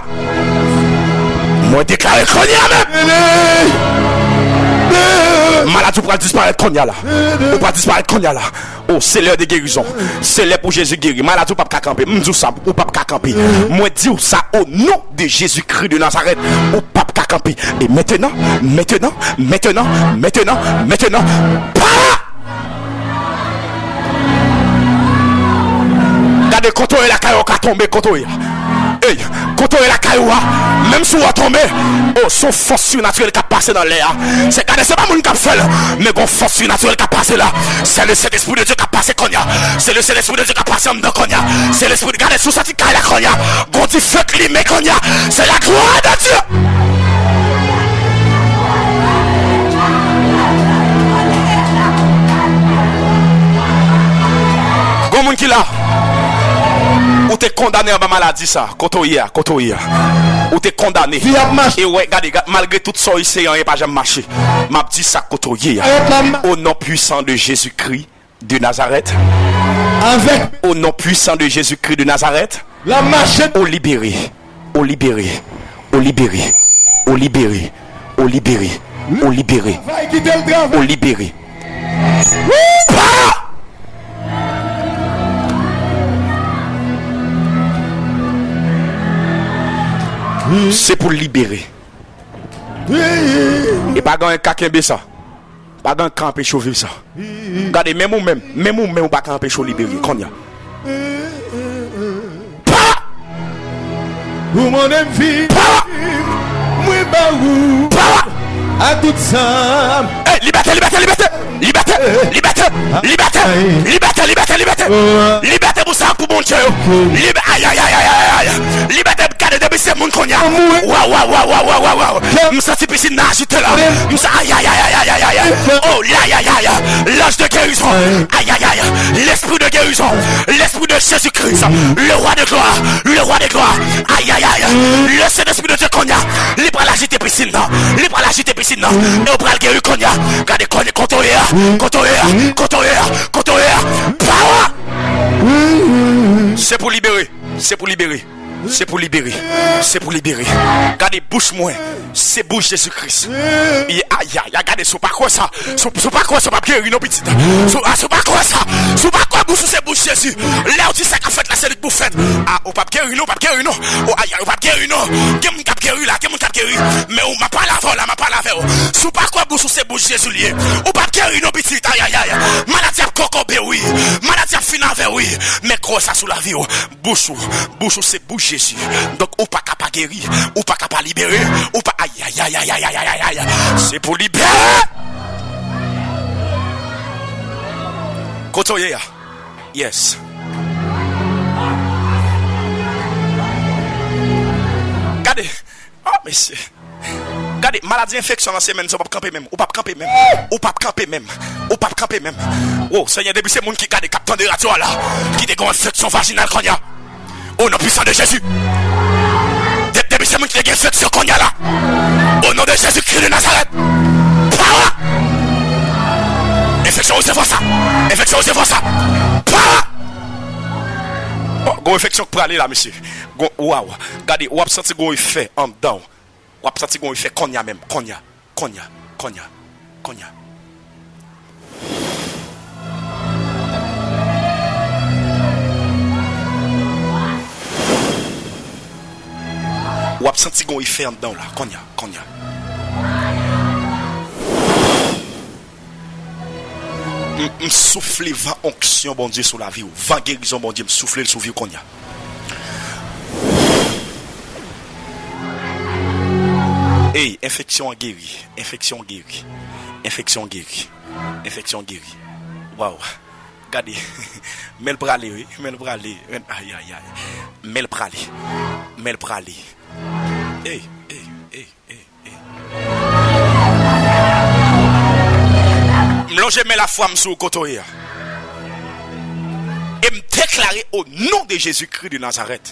mwen deklare kounye a menm, maladi w pral disparèt kounye a la. Ou pral disparèt kounye a la. Oh, se lè de gerizon. Se lè pou Jezi geri. Maladi, ou p ap ka kanpe. M di w sa, ou p ap ka kanpe. Mwen di w sa, o non de Jezi Kri de Nazarèt, ou p ap ka kanpe. E mentenan, mentenan, mentenan, mentenan, mentenan, pa! Gade kote w ye lakay ou ka tonbe, kote w ye. Ey, kote w ye lakay ou a, menm si w tonbe, o, se yon fòs sinatirèl k ap pase nan lè a. Se, gade, se pa moun k ap fè l, men gon fòs sinatirèl k ap pase la. Se le Sentespri de Dye k ap pase kounye a. Se le Sentespri de Dye k ap pase anndan kounye a. Se lespri, gade, si w santi kay la kounye a, gon dife k limen kounye a. Se la glwa de Dye. Gon moun ki la. Ou te kondane anba maladi sa. Kote w ye a? Kote w ye a? Ou te kondane. E wè, gade, gade, malgre tout sa w eseye, anyen pa janm mache. M ap di sa kote w ye a. Au nom puissant de Jésus-Christ de Nazareth. Au nom puissant de Jésus-Christ de Nazareth. Ou libere. Ou libere. Ou libere. Ou libere. Ou libere. Ou libere. Ou libere. Pa! Se pou l libere. E pa gen anyen k ka kenbe sa. Pa gen anyen k ka anpeche w viv sa. Gade, menm ou menm, menm ou menm, ou pa ka anpeche w libere. Kounye a. Pa! Ou mande m viv. Pa! Mwen ba ou. Pa! A tout sa. Ey, libète, libète, libète! Libète! Libète! Libète! Libète! Libète! Libète! Libète pou sa, pou Bondye yo. Libè-, ay, ay, ay. Libète, gade, depi se moun kounye a. Waw, waw, waw. M santi pisin nan ajite la. M sa, ay, ay, ay. Oh, la, ay, ay, ay. L'ange de guérison. Ay, ay, ay. L'esprit de guérison. L'esprit de Jésus-Christ. Le roi de gloire. Le roi de gloire. Ay, ay, ay. Le Saint-Esprit de Dieu kounye a. Li pral ajite pisin nan. Li pral ajite pisin nan. E ou pral geri kounye a. Gade kounye kote w ye a. Kote w ye a. Kote w ye a. Kote w ye a. Power! Se pou libere. Se pou libere. Se pou libere. Se pou libere. Gade bouch mwen. Se bouch Jezi Kris. Ye, ay, ay, ay, gade, si w pa kwè sa, si w, si w pa kwè sa, w p ap geri non, pitit. Si w, a, si w pa kwè sa, si w pa kwè bouch ou se bouch Jezi, lè w di sa k ap fèt la, se li k pou fèt. A, ou p ap geri non, ou p ap geri non. O, ay, ay, ou p ap geri non. Gen moun k ap geri la, gen moun k ap geri. Men ou, m ap pale avè w la, m ap pale avè w. Si w pa kwè bouch ou se bouch Jezi li ye, ou p ap geri non, pitit. Ay, ay, ay. Maladi ap kokobe w, wi. Maladi ap fin avè w, wi. Men kwè sa sou lavi w. Bouch ou, bouch ou se bouch Jezi. Donk ou pa ka pa geri, ou pa ka pa libere, ou pa, ay, ay, ay. Se pou libere. Kote w ye a? Yes. Gade. Oh, mesye. Gade, maladi enfeksyon nan semèn sa, ou p ap kanpe menm. Ou p ap kanpe menm. Ou p ap kanpe menm. Ou p ap kanpe menm. Wo, Senyè, depi se moun ki gade, k ap tande radyo a la, ki te gen yon enfeksyon vajinal kounye a. O non pwisan de Jezi. De-, depi se moun ki te gen enfeksyon kounye a la. O non de Jezi Kris de Nazarèt. Power! Enfeksyon resevwa sa. Enfeksyon resevwa sa. Power! Oh, gon enfeksyon k prale la, mesye. Gon, waw. Gade, w ap santi gon efè anndan w. W ap santi gon efè kounye a menm, kounye a, kounye a, kounye a, kounye a. W ap santi gon efè anndan w la, kounye a, kounye a. M, m soufle van onksyon Bondye sou lavi w. Van gerizon Bondye, m soufle l sou vi w kounye a. Ey, enfeksyon an geri. Enfeksyon an geri. Enfeksyon an geri. Enfeksyon an geri. Waw. Gade. Men l prale, wi. Men l prale. Men, ay, ay, ay. Men l prale. Men l prale. Ey, ey, ey, ey, ey. M lonje men lafwa m sou ou kote w ye a. E m deklare o non de Jezikri de Nazarèt.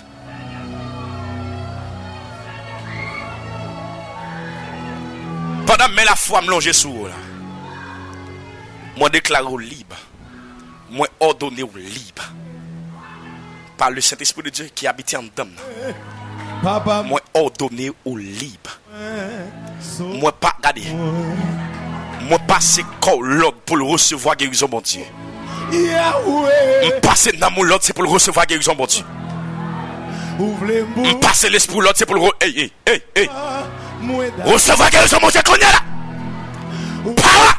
Pandan men lafwa m lonje sou ou la, mwen deklare w lib. Mwen òdone w lib. Pa le Sentespri de Dye ki abite anndan m nan. Mwen òdone w lib. Mwen pa, gade. Mwen pase kò w lòd pou l resevwa gerizon Bondye. M pase nanm ou lòd, se pou l resevwa gerizon Bondye. M pase lespri w lòd, se pou l re-, ey, ey, ey, ey. Resevwa gerizon Bondye kounye a la. Power!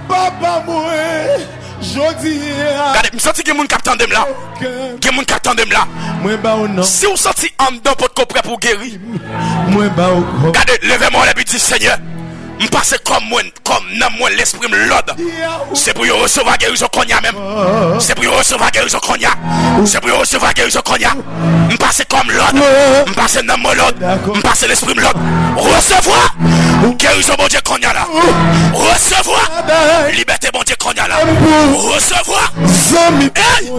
Papa mwen, jodi a. Gade, m santi gen moun k ap tande m la. Gen moun k ap tande m la. Mwen ba w non. Si w santi anndan potko prè pou w geri, mwen ba w kò. Gade, leve men w anlè epi di, Senyè, m pase kò mwen, kò m, nanm mwen, lespri m lòd. Se pou yo resevwa gerizon kounye a menm. Se pou yo resevwa gerizon kounye a. Se pou yo resevwa gerizon kounye a. M pase kò m lòd. M pase nanm mwen lòd. M pase lespri m lòd. Resevwa gerizon Bondye kounye a la. Resevwa libète Bondye kounye a la. Resevwa. Zanmi. Ey!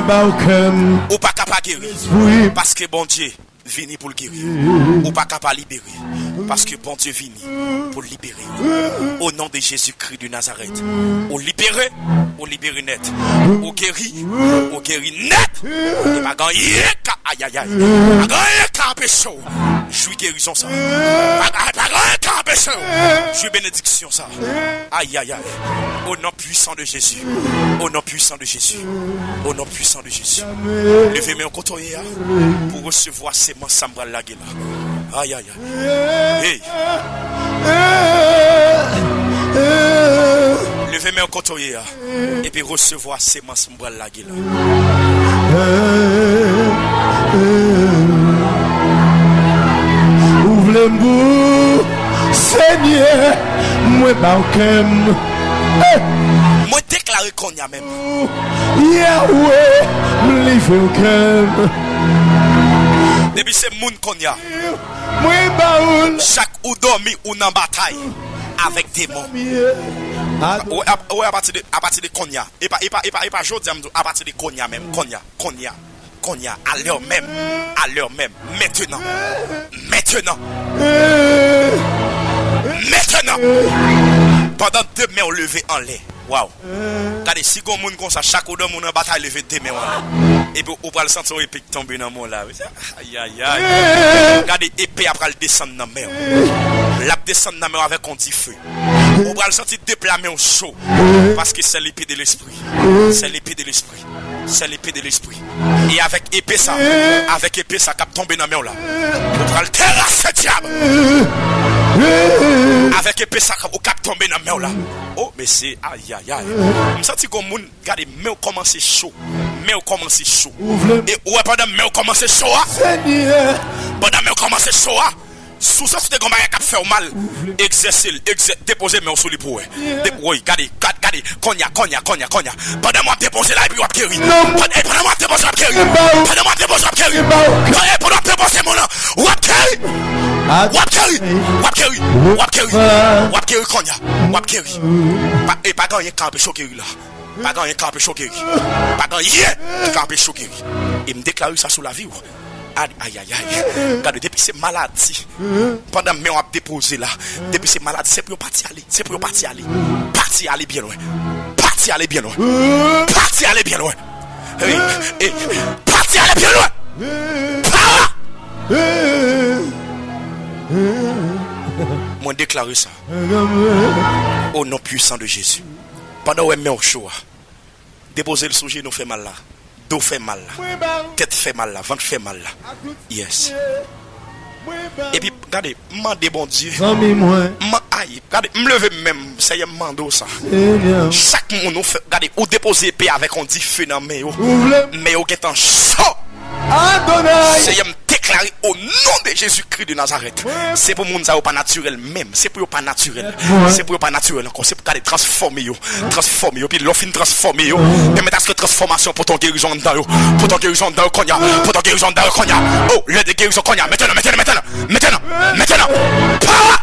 Ba w kè m. Ou pa ka pa geri. Wi. Paske Bondye vini pou l geri. Ou pa ka pa libere. Paske Bondye vini pou l libere. O non de Jezikri de Nazarèt. Ou libere. Ou libere nèt. Ou geri. Ou geri nèt. E pa gen anyen ka, ayayay. Pa gen anyen ka anpeche w jwi gerizon sa. Pa, pa gen anyen ka anpeche w jwi benediksyon sa. Ayayay. Au nom puissant de Jésus. Au nom puissant de Jésus. Au nom puissant de Jésus. Leve men w kote w ye a pou resevwa semans sa m pral lage la. Ayayay. Hey. Leve men w kote w ye a epi resevwa semans m pral lage la. Ou vle m pou Senyè, mwen ba w kè m. Mwen deklare kounye a menm. Yahweh, m livre w kè m. Depi se moun kounye a. Mwen ba w l. Chak ou dòmi, ou nan batay avèk demon. Ou, a, ou, apati de, apati de kounye a. E pa, e pa, e pa, e pa jodi a m di w, apati de kounye a menm, kounye a, kounye a, kounye a, à l'heure même, à l'heure même, maintenant, maintenant, maintenant, pandan de men w leve anlè. Waw. Gade, si gon moun konsa, chak ou dòmi ou nan batay, leve de men w anlè. Epi ou pral santi yon epe k tonbe nan men w la. Ayayay. Gade, epe a pral desann nan men w. L ap desann nan men w avèk yon dife. Ou pral santi de pla men w cho. Paske c'est l'épée de l'esprit. C'est l'épée de l'esprit. C'est l'épée de l'esprit. E avèk epe sa, avèk epe sa k ap tonbe nan men w la, ou pral terase dyab. Avèk epe sa k ap tonbe nan men w la. Oh, mesye, ayayay. M santi gon moun, gade, men w kòmanse cho. Men w kòmanse cho. E ou wè pandan men w kòmanse cho a, pandan men w kòmanse cho a, si w santi te gon bagay k ap fè w mal, egzèse l, egzè-, depoze men w sou li pou w wè. De-, woy, gade, gade, gade, kounye a, kounye a, kounye a, kounye a. Pandan m ap depoze la, epi w ap geri. Pandan, e, pandan m ap depoze, w ap geri. Pandan m ap depoze, w ap geri. Pandan, e, pandan m ap depoze moun nan, w ap geri. W ap geri. W ap geri. W ap geri. W ap geri kounye a. W ap geri. Pa, e pa gen anyen k ka anpeche w geri la. Pa gen anyen k ka anpeche w geri. Pa gen anyen ki ka anpeche w geri. E m deklare sa sou lavi w. Ay, ay, ay, ay. Gade, depi se maladi, pandan men w ap depoze la, depi se maladi, se pou yo pati ale, se pou yo pati ale. Pati ale byen lwen. Pati ale byen lwen. Pati ale byen lwen. Hey, hey, pati ale byen lwen. Power! Mwen deklare sa. Au nom puissant de Jésus. Pandan w wè men w cho a, depoze l sou jenou, fè mal la. Do fè mal la. Tèt fè mal la. Vant fè mal la. Yes. Epi, gade, m mande Bondye. Zanmi mwen. M, ay, gade, m leve m menm, Seyè, m mande w sa. Chak moun ou fè, gade, ou depoze epe avèk yon dife nan men yo. Men yo gentan cho. Adonai. Seyè, m deklare au nom de Jésus-Christ de Nazareth. Se pou moun sa yo pa natirèl menm. Se pou yo pa natirèl. Se pou yo pa natirèl ankò. Se pou gade transfòme yo. Transfòme yo. Epi lè w fin transfòme yo, pèmèt aske transfòmasyon pote yon gerizon anndan yo. Pote yon gerizon anndan yo kounye a. Pote yon gerizon anndan yo kounye a. Oh, lè de gerizon kounye a. Mentnan, mentnan, mentnan. Mentnan. Mentnan. Power!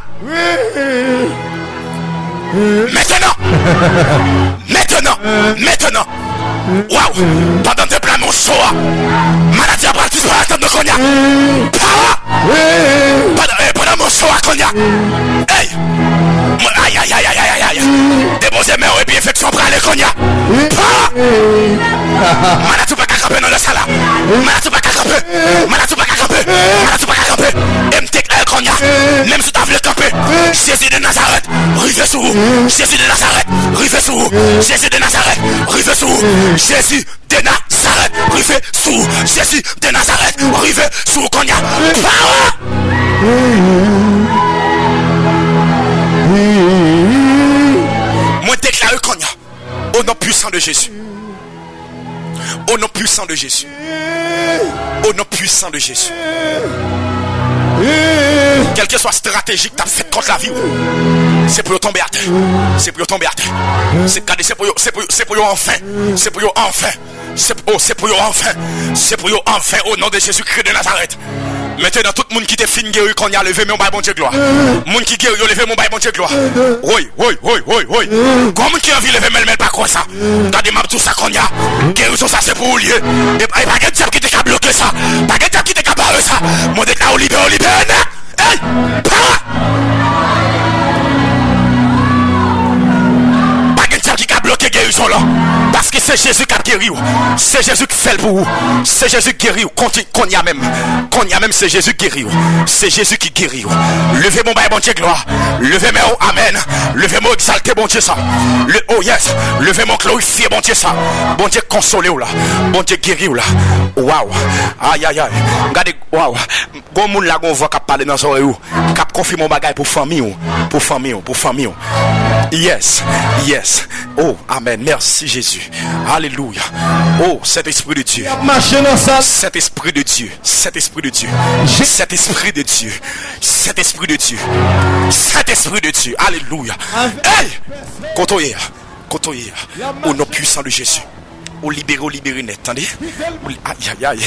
Mentnan! Mentnan! Mentnan! Waw! Pandan m te plame w cho a, maladi a pral disparèt anndan kounye a. Power! Pandan, eh, pandan m cho a kounye a. Ey! Mwen, ay, ay, ay. Depoze men w epi enfeksyon prale kounye a. Power! Maladi pa ka kanpe nan lè sa la. Maladi pa ka kanpe. Maladi pa ka kanpe. Maladi pa ka kanpe. E m deklare kounye a. Menm si w ta vle kanpe, Jezi de Nazarèt, rive sou ou. Jezi de Nazarèt, rive sou ou. Jezi de Nazarèt, rive sou ou. Jezi de Nazarèt, rive sou ou. Jezi de Nazarèt, rive sou ou kounye a. Power! Mwen deklare kounye a. Au nom puissant de Jésus. Au nom puissant de Jésus. Au nom puissant de Jésus. Kèlkeswa estrateji k t ap fèt kont lavi w, se pou yo tonbe atè. Se pou yo tonbe atè. Se, gade, se pou yo, se pou yo, se pou yo anfen. Se pou yo anfen. Se, oh, se pou yo anfen. Se pou yo anfen, au nom de Jésus-Christ de Nazareth. Mentenan, tout moun ki te fin geri kounye a, leve men w bay Bondye glwa. Moun ki geri yo, leve men w bay Bondye glwa. Woy, woy, woy, woy, woy. Gon moun ki anvi leve men l, men l pa kwè sa. Gade, m ap di w sa kounye a. Gerizon sa se pou ou l ye. E, e pa gen dyab ki te ka bloke sa. Pa gen dyab ki te ka bare sa. Mwen deklare w libere, w libere nèt. Ey! Power! Pa gen dyab ki ka bloke gerizon lan. Paske se Jezi k ap geri w. Se Jezi k fè l pou ou. Se Jezi k geri w. Konti-, kounye a menm. Kounye a menm, se Jezi k geri w. Se Jezi ki geri w. Leve men w bay Bondye glwa. Leve men w, amèn. Leve men w egzalte Bondye sa. Le, oh yes. Leve men w glorifye Bondye sa. Bondye konsole w la. Bondye geri w la. Waw. Ayayay. Gade, waw. Gon moun la, gon vwa k ap pale nan zòrèy ou, k ap konfime yon bagay pou fanmi w, pou fanmi w, pou fanmi w. Yes, yes. Oh, amèn. Mèsi, Jezi. Alelouya. Oh, Sentespri de Dye. Y ap mache nan sal. Sentespri de Dye. Sentespri de Dye. Je- Sentespri de Dye. Sentespri de Dye. Sentespri de Dye. Alelouya. Avèk Hey! Kote w ye a? Kote w ye a? O non pwisan de Jezi. Ou libere, ou libere nèt, tande? Ou li-, ayayay.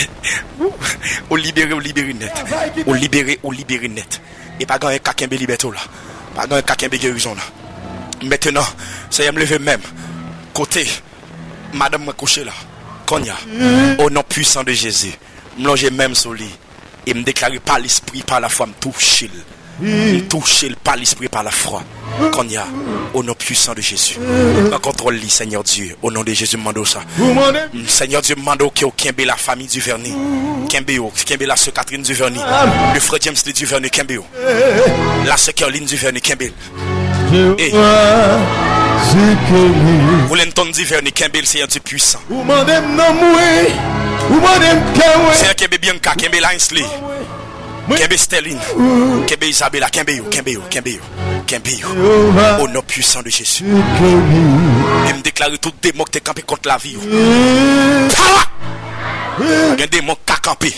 Ou libere, ou libere nèt. Ou libere, ou libere nèt. E pa gen anyen k ka kenbe libète w la. Pa gen anyen k ka kenbe gerizon w la. Mentenan, Seyè, m leve men m. Kote madanm mwen kouche la. Kounye a. O non pwisan de Jezi. M lonje men m sou li. E m deklare pa lespri, pa lafwa, m touche l. M touche l pa lespri, pa lafwa. Kounye a, o non pwisan de Jezi. Pran kontwòl li, Senyè Dye. O non de Jezi, m mande w sa. M, Senyè Dye, m mande w ke w kenbe la famille Duvernay. Kenbe yo, kenbe la sè Catherine Duvernay. Le frè James Lee Duvernay, kenbe yo. La sè Kerline Duvernay, kenbe l. Ey. Jewova, Zekeri. Roulenton Duvernay, kenbe l, Senyè Dye pwisan. Ou mande m nanm mwen, ou mande m kè mwen. Senyè, kenbe Bianca, kenbe Linsley, kenbe Sterline, kenbe Isabella, kenbe yo, kenbe yo, kenbe yo, kenbe yo. Jewova, o non pwisan de Jezi. Zekeri. E m deklare tout demon ki te kanpe kont lavi yo. Power! Gen demon k ka kanpe.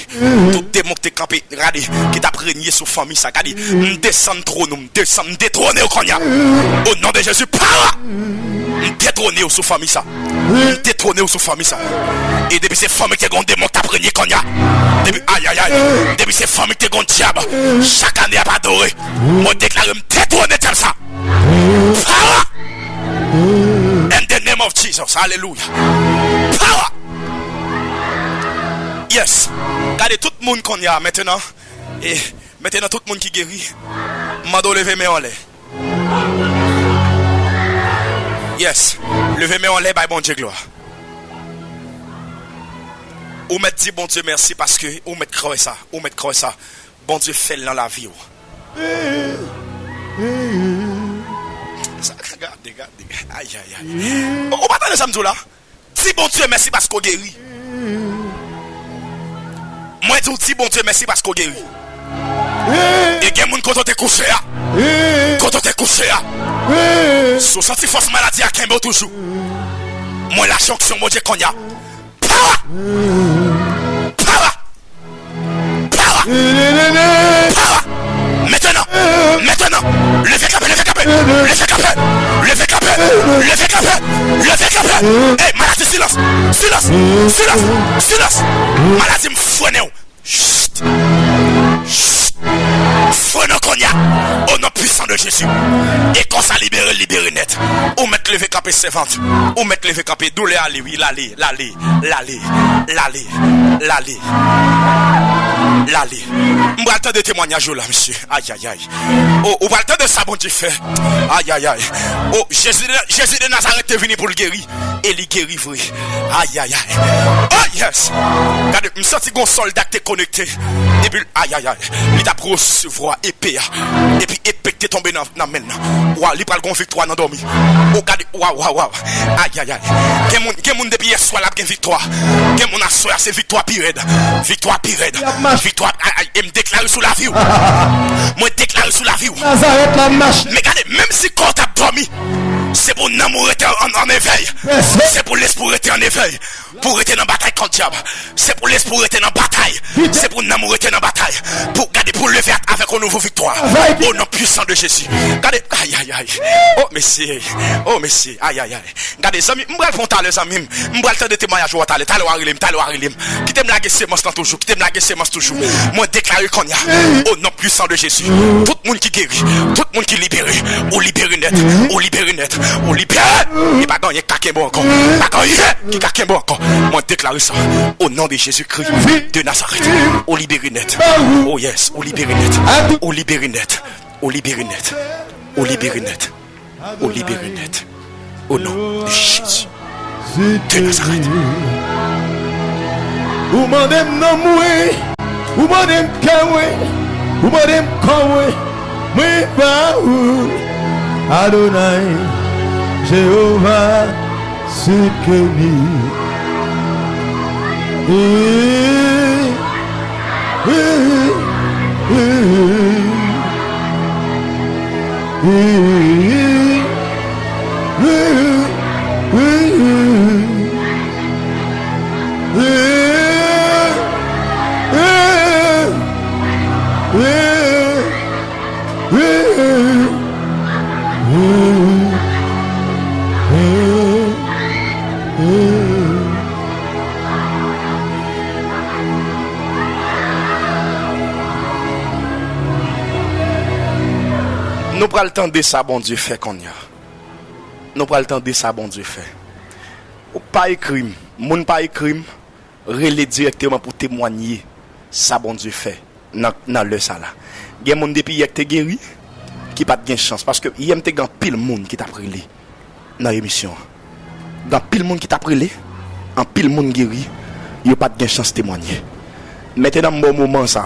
Tout demon ki te kanpe, gade, ki t ap renye sou fanmi sa. Gade, m desann twòn ou, m desann, m detwone w kounye a. O non de Jezi, power! M detwone w sou fanmi sa. M detwone w sou fanmi sa. E depi se fanmi ki te gen yon demon k t ap renye kounye a. Depi, ayayay. Depi se fanmi ki te gen yon dyab. Chak ane ap adore. Mwen deklare m detwone dyab sa. Power! In the name of Jesus. Alelouya. Power! Yes. Gade tout moun kounye a mentenan. E mentenan tout moun ki geri. M mande w leve men w anlè. Yes. Leve men w anlè, bay Bondye glwa. Ou mèt di Bondye mèsi paske ou mèt kwè sa. Ou mèt kwè sa. Bondye fè l nan lavi w. Sa, gade, gade, gade. Ayayay. Ou, ou pa tande sa m di w la? Di Bondye mèsi paske w geri. Mwen di w, di Bondye mèsi paske w geri. E gen moun kote w te kouche a. Kote w te kouche a. Si w santi fòs maladi a kenbe w toujou. Mwen lache onksyon Bondye kounye a. Power! Power! Power! Power! Mentenan! Mentenan! Leve kanpe, leve kanpe! Leve kanpe! Leve kanpe! Leve kanpe! Leve kanpe! Ey, maladi, silans! Silans! Silans! Silans! Maladi, m frennen w! Chut! Chut! Frennen w kounye a! O non pwisan de Jezi! E kò sa libere, libere nèt! Ou mèt leve kanpe, sèvant! Ou mèt leve kanpe! Doulè ale, wi, l ale, l ale, l ale, l ale, l ale, l ale. M pral tande temwayaj yo la, mesye. Ayayay. O, ou pral tande sa Bondye fè. Ayayay. O, Jezi de, Jezi de Nazarèt te vini pou l geri. E li geri vre. Ayayay. Oh, yes. Gade, m santi gon sòlda ki te konekte. Epi, ayayay. Li t ap resevwa epe a. Epi epe ki te tonbe nan, nan men l nan. Waw, li pral gon viktwa nan dòmi. O, gade, waw, waw, waw. Ayayay. Gen moun, gen moun depi yèswa l ap gen viktwa. Gen moun aswè a se viktwa pi rèd. Viktwa pi rèd. Viktwa, ay, ay, e m deklare sou lavi w. Mwen deklare sou lavi w. Nazarèt la mache. Men gade, menm si kò w t ap dòmi, se pou nanm ou rete an, an evèy. Se pou lespri w rete an evèy. Pou rete nan batay kont dyab. Se pou lespri w rete nan batay. Se pou nanm ou rete nan batay. Pou gade, pou leve ak avèk yon nouvo viktwa. O non pwisan de Jezi. Gade, ay, ay, ay. O mesye. O mesye. Ay, ay, ay. Gade, zanmi, m pral pran w talè, zanmi m. M pral tande temwayaj ou a talè. Talè w a rele m, talè w a rele m. Kite m lage semans lan toujou. Kite m lage semans toujou. Mwen deklare kounye a, o non pwisan de Jezi, tout moun ki geri, tout moun ki libere, ou libere nèt, ou libere nèt, ou libere. E pa gen anyen ki ka kenbe w ankò. Pa gen anyen ki ka kenbe w ankò. Mwen deklare sa, o non de Jezikri de Nazarèt. Ou libere nèt. Oh yes, ou libere nèt. Ou libere nèt. Ou libere nèt. Ou libere nèt. Ou libere nèt. O non de Jezi de Nazarèt. Ou mande m nanm mwen, ou mande m kè mwen, ou mande m kò mwen, mwen ba ou, Adonai, Jewova, Sidkeni. Nou pral tande sa Bondye fè kounye a. Nou pral tande sa Bondye fè. Ou pa ekri m, moun pa ekri m, rele dirèkteman pou temwanye sa Bondye fè nan, nan lè sa la. Gen moun depi yè k te geri, ki pa t gen chans, paske yè m te gen anpil moun ki t ap rele nan emisyon an. Gen anpil moun ki t ap rele, anpil moun geri, yo pa t gen chans temwanye. Mentnan m ba w moman sa,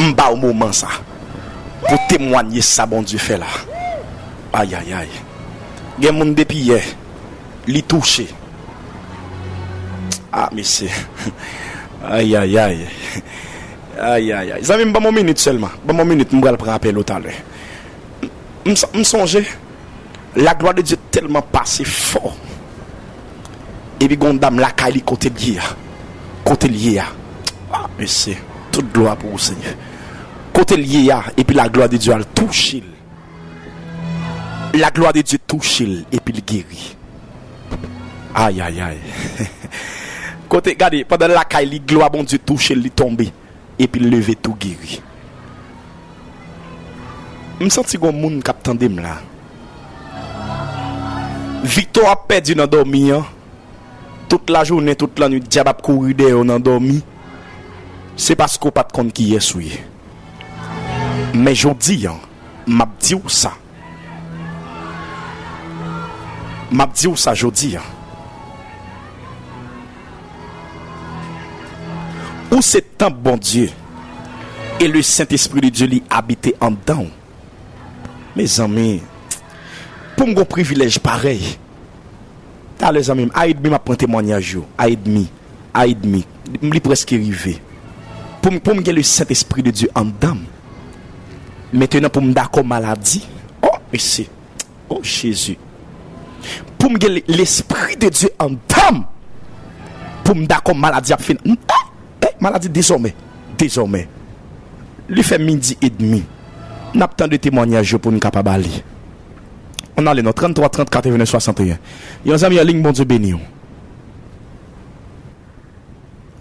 m ba w moman sa pou temwanye sa Bondye fè la. Ay, ay, ay. Gen moun depi yè, li touche. Ah, mesye. Ay, ay, ay. Ay, ay, ay. Zanmi m, ban m yon minit sèlman. Ban m yon minit, m pral pran apèl ou talè. M, m, m sonje, laglwa de Dye tèlman pase fò. Epi gon dam lakay li kote l ye a. Kote l ye a. Ah, mesye. Tout glwa pou ou, Senyè. Kote l ye a, epi laglwa de Dye al touche l. Laglwa de Dye touche l, epi l geri. Ay, ay, ay. Kote, gade, pandan l lakay li, glwa Bondye touche l, li tonbe, epi l leve tou geri. M santi gon moun k ap tande m la. Viktò ap pèdi nan dòmi an. Tout lajounen, tout lannwit, dyab ap kouri dèyè w nan dòmi. Se paske w pa t konn kiyès ou ye. Men jodi an, m ap di w sa. M ap di w sa jodi an. Ou se tanp Bondye, e le Sentespri de Dye li abite anndan w. Mezanmi, pou m gon privilèj parèy. Talè zanmi m, a edmi m ap pran temwanyaj yo. A edmi, a edmi. Li prèske rive. Pou m, pou m gen le Sentespri de Dye anndan m. Mentnan pou m dakò maladi. Oh, mesye. Oh, Jezi. Pou m gen le- Lespri de Dye anndan m. Pou m dakò maladi ap fini. Eh, eh, maladi dezòmè. Dezòmè. Li fè midi edmi. N ap tande temwanyaj yo pou n kapab ale. Ann ale non, tranntrwa trant katrevenn swasanteyen. Yon zanmi an liy, Bondye beni w.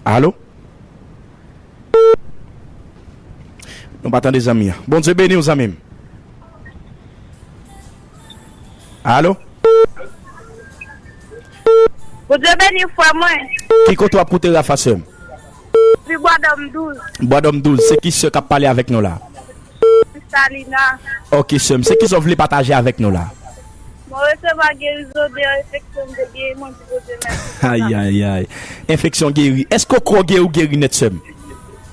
Alo? Nou pa tande zanmi an. Bondye beni w, zanmi m. Alo? Bondye beni w, frè mwen. Ki kote w ap koute Rafa, sè m? Depi Bwadòm douz. Bwadòm douz, se ki sè k ap pale avèk nou la? Kristalina. Ok, sè m, se ki sa w vle pataje avèk nou la? Mwen resevwa gerizon de enfeksyon m te genyen, mwen di Bondye mèsi pou sa. Ay, ay, ay. Enfeksyon geri. Èske w kwè w geri, ou geri nèt, sè m?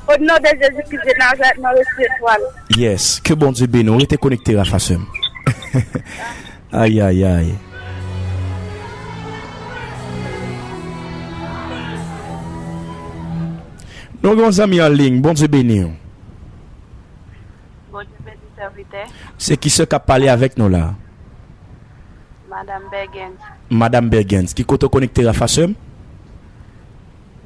O non de Jezi Kris de Nazarèt, mwen resevwa l. Yes. Ke Bondye beni w. Rete konekte, Rafa, sè m. Ay, ay, ay. Nou gen yon zanmi an liy. Bondye beni w. Bondye beni sèvitè. Se ki sè k ap pale avèk nou la? Madam Bergens. Madam Bergens, ki kote w konekte, Rafa, sè m?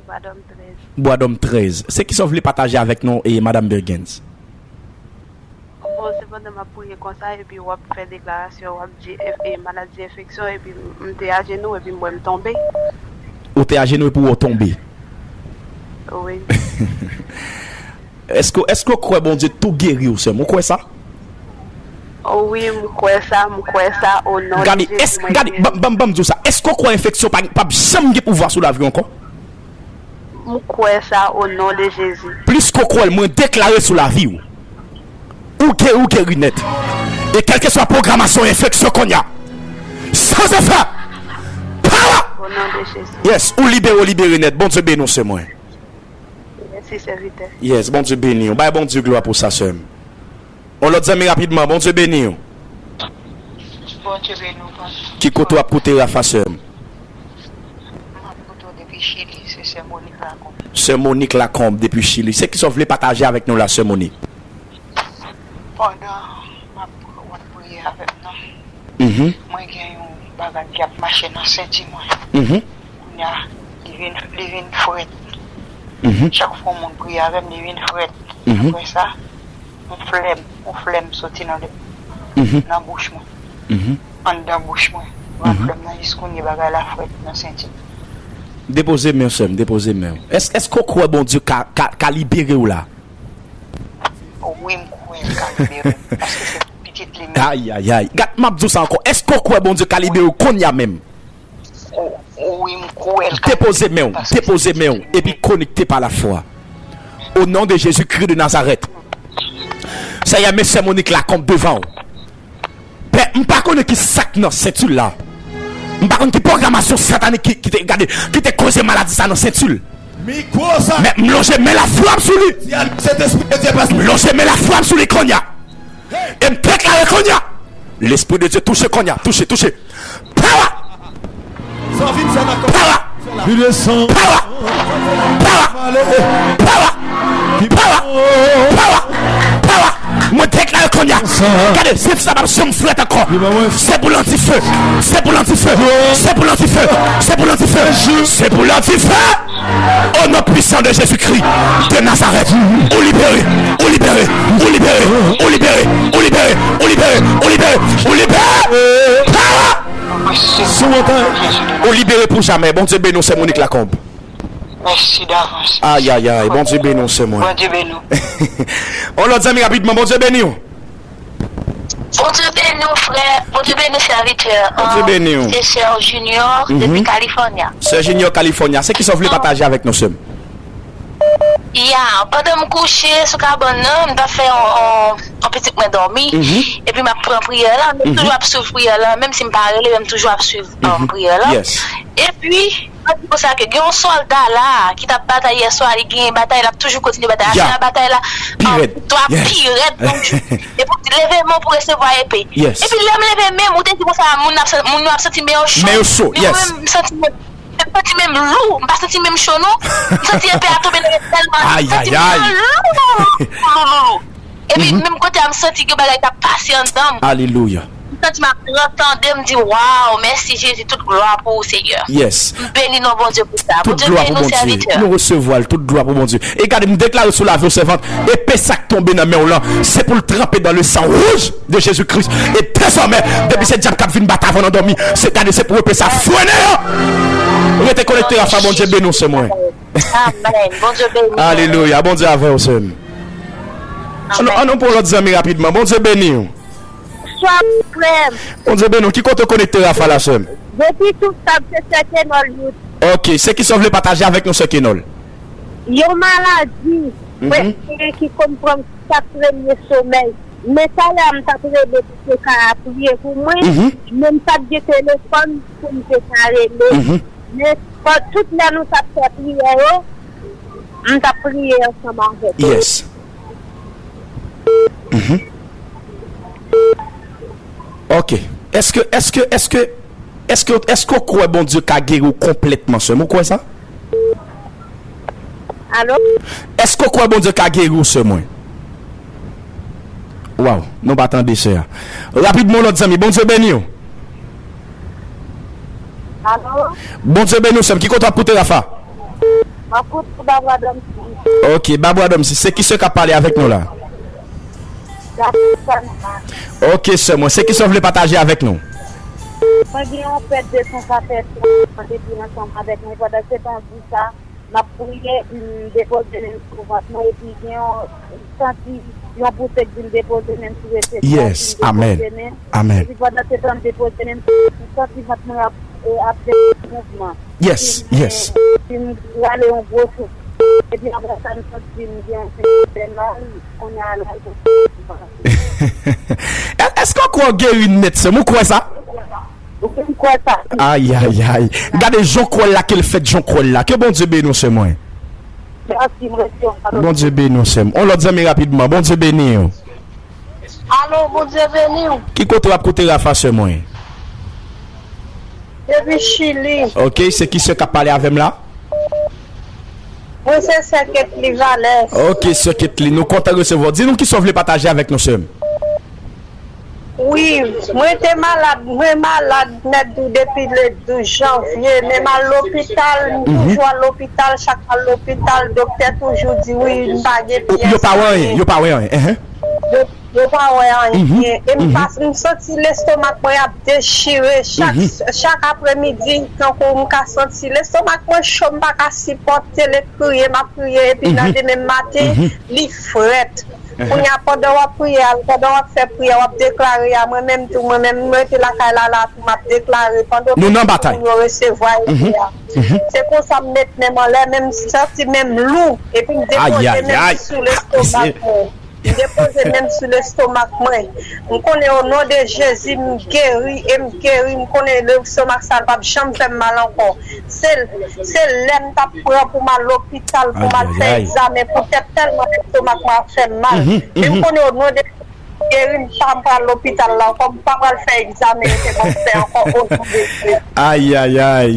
Bwadòm trèz. Bwadòm trèz. Se kisa w vle pataje avèk nou, e, Madam Bergens? Bon, se pandan m ap priye konsa, epi w ap fè deklarasyon, w ap di, e, e, maladi enfeksyon, epi m, m te ajenou, epi m wè m tonbe. Ou te ajenou epi w tonbe? Wi. Èske, èske w kwè Bondye tou geri w, sè m? Ou kwè sa? O wi, m kwè sa, m kwè sa, o non de Gade, Jezi, èske, mwen gade, geri. Ban, ban, ban m di w sa. Èske w kwè enfeksyon pa, p ap janm gen pouvwa sou lavi w ankò? M kwè sa, o non de Jezi. Plis ke w kwè l, mwen deklare sou lavi w. Ou geri, ou geri nèt. E kèlkeswa pwogramasyon enfeksyon kounye a, sans effet. Power! O non de Jezi. Yes, ou libere, ou libere nèt. Bondye beni w, sè mwen. Mèsi, sèvitè. Yes, Bondye beni w. Bay Bondye glwa pou sa, sè m. On lòt zanmi rapidman, Bondye beni w. Bondye beni w, pastè. Ki kote w ap koute Rafa, sè m? M ap koute w depi Chili, se sè Monique Lacombe. Sè Monique Lacombe depi Chili. Se kisa w vle pataje avèk nou la, sè Monique? Pandan m ap, w ap priye avè m nan, Mhm. mwen gen yon bagay ki ap mache nan senti mwen. Mhm. Kounye a, li vin, li vin frèt. Mhm. Chak fwa yon moun priye avè m, li vin frèt. Mhm. Apre sa, yon flèm, yon flèm soti nan, Mhm. nan bouch mwen. Mhm. Anndan bouch mwen. Mwen Mhm. flèm nan jis kounye bagay la frèt nan senti m. Depoze men w, sè m, depoze men w. Èske, èske w kwè Bondye ka, ka, ka libere w la? Wi, m kwè l ka libere m, paske se pitit li menm. Ayayay. Gad, m ap di w sa ankò. Èske w kwè Bondye ka libere w kounye a menm? O, wi, m kwè l ka Depoze men w, paske depoze men w, epi konekte pa lafwa. O non de Jezikri de Nazarèt. Seyè, men sè Monique Lacombe devan w. Pè, m pa konnen ki sa k nan senti l la. M pa konn ki pwogramasyon satanik ki, ki te, gade, ki te koze maladi sa nan senti l. Men m lonje men lafwa m sou li. M lonje men lafwa m sou li kounye a. E m deklare kounye a. Lespri de Dye touche kounye a. Touche, touche. Power! Power! Power! Power! Power! Power! Power! Power! Mwen deklare kounye a. Gade, se sa p ap janm frèt ankò. Se boule an dife. Se boule an dife. Se boule an dife. Se boule an dife. Se boule an dife. O non pwisan de Jezikri de Nazarèt, ou libere, ou libere, ou libere, ou libere, ou libere, ou libere, ou libere, ou libere. Power! Ou libere pou jamè. Bondye beni w, sè Monique Lacombe. Mèsi davans. Ayayay, Bondye beni w, sè mwen. Bondye beni w. On lòt zanmi rapidman, Bondye beni w. Bondye beni w, frè. Bondye beni w, sèvitè. Bondye beni w. Se sè Junior, depi California. Sè Junior, California. Se kisa w vle pataje avèk nou, sè m? Ya, pandan m kouche sou kabann nan, m t ap fè yon, yon, yon pitit mwen dòmi. Epi m ap pran priyè la, men m toujou ap swiv priyè la, menm si m pa rele, men m toujou ap swiv, um, priyè la. Epi, mwen di konsa ke gen yon sòlda la ki t ap batay yèswa, li genyen batay, l ap toujou kontinye batay. Aswè a, batay la, um, viktwa pi rèd, Bondye. Epi w di, leve men w pou resevwa epe. Epi lè m leve men m, ou te di konsa, moun ap, moun yo ap santi men yo cho. Men yo cho, men mwen menm, m santi men M santi menm lou, m pa santi menm cho non. M santi epe a tonbe nan men m tèlman, m santi m lou, lou, lou, lou. Epi menm kote a m santi gen bagay k ap pase anndan m. Alelouya. M santi m ap pran tande, m di, waw, mèsi Jezi, tout glwa pou ou Senyè. Yes. M beni non Bondye pou sa. Tout Bondye glwa beni pou nou Bondye. Sèvitè. Nou resevwa l, tout glwa pou Bondye. E gade, m deklare sou lavi w, sèvant, epe sa k tonbe nan men w lan, se pou l tranpe dans le sang rouge de Jezi Kris. E dezòmè, depi se dyab k ap vin bat avè w nan dòmi, se gade, se pou epe sa frennen yo. Rete konekte, Rafa, Bondye beni w, sè mwen. Amèn. Bondye beni w. Alelouya. Bondye avè w, sè m. Ann, ann pran lòt zanmi rapidman. Bondye beni w. Bonswa, frè m. Bondye beni w. Ki kote w konekte, Rafa, la, sè m? Depi Tou Sab, se sè Kenòl Youth. Ok, se kisa w vle pataje avèk nou, sè Kenòl? Yon maladi, mhm, mwen genyen ki konn pran m chak premye somèy. Men talè a m t ap rele pou te ka priye pou mwen, mhm, men m pa t gen telefòn pou m te ka rele. Mhm. Men pa, tout lè nou t ap fè priyè yo, m t ap priye ansanm avèk ou. Yes. Mhm. Ok. Èske, èske, èske, èske, èske w kwè Bondye ka geri w konplètman, sè m? Ou kwè sa? Alo? Èske w kwè Bondye ka geri w, sè mwen? Waw, nou pa tande sè a. Rapidman, lòt zanmi, Bondye beni w. Alo? Bondye beni w, sè m. Ki kote w ap koute, Rafa? M ap koute Babwa Dòmsi. Ok, Babwa Dòmsi, se ki sè k ap pale avèk nou la? Gason sa nan. Ok, sè mwen, se ki sè w vle pataje avèk nou? Mwen gen yon pèt de san sa fè twa an depi ansanm avèk mwen. Pandan se tan di sa, m ap priye, epi m depoze men m sou vant mwen, epi gen yon, m santi yon pouse k vin depoze men m sou resevwa, yes, epi m depoze men. Amen. Epi pandan se tan m depoze men m, m santi vant mwen ap, e, ap fè mouvman. Yes, yes. Epi m rale yon gwo souf. Epi apre sa, m santi m gen yon ti fè mal, kounye a la, m santi. Èske w kwè w geri nèt, sè m? Ou kwè sa? Ou fin kwè sa? Ay, ay, ay. Gade jan w kwè l la, ke l fèt jan w kwè l la. Ke Bondye beni w, sè mwen. Mèsi, mwen se yon Bondye beni w, sè m. On lòt zanmi rapidman. Bondye beni w. Alo, Bondye beni w. Ki kote w ap koute Rafa, sè mwen? Depi Chili. Ok, se ki sè k ap pale avè m la? Mwen se sè Ketly Valès. Ok, sè Ketly, nou kontan resevwa w. Di nou ki sa w vle pataje avèk nou, sè m. Wi, mwen te malad, mwen malad nèt tou depi le douz janvye, men m al lopital, m toujou al lopital, chak m al lopital, doktè toujou di wi, m pa gen pyès anyen. Yo pa wè anyen, yo pa wè anyen. Enhen. Yo, yo pa wè anyen. E m pa, m santi lestomak mwen ap dechire chak, chak apremidi, tankou m ka santi lestomak mwen cho, m pa ka sipòte l, e kriye, m ap kriye, epi nan demen maten, li frèt. Kounye a, pandan w ap priye a, pandan w ap fè priyè, w ap deklare a, mwen menm tou, mwen menm, mwen rete lakay la, la tou, m ap deklare, pandan nou nan batay, moun yo resevwa ede a. Se konsa m met men m anlè, men m santi men m lou, epi m depoze men m sou lestomak mwen. M depoze men m sou lestomak mwen. M konnen o non de Jezi, m geri, e m geri, m konnen lestomak sa l p ap janm fè m mal ankò. Se, se lè m t ap pran pou m al lopital, pou m al fè egzamen pou tèt, tèlman lestomak mwen ap fè m mal. Men m konnen o non de Jezi, m pa m pral lopital la ankò, m pa pral fè egzamen yo te ban m fè ankò, o non de Jezi. Ay, ay, ay.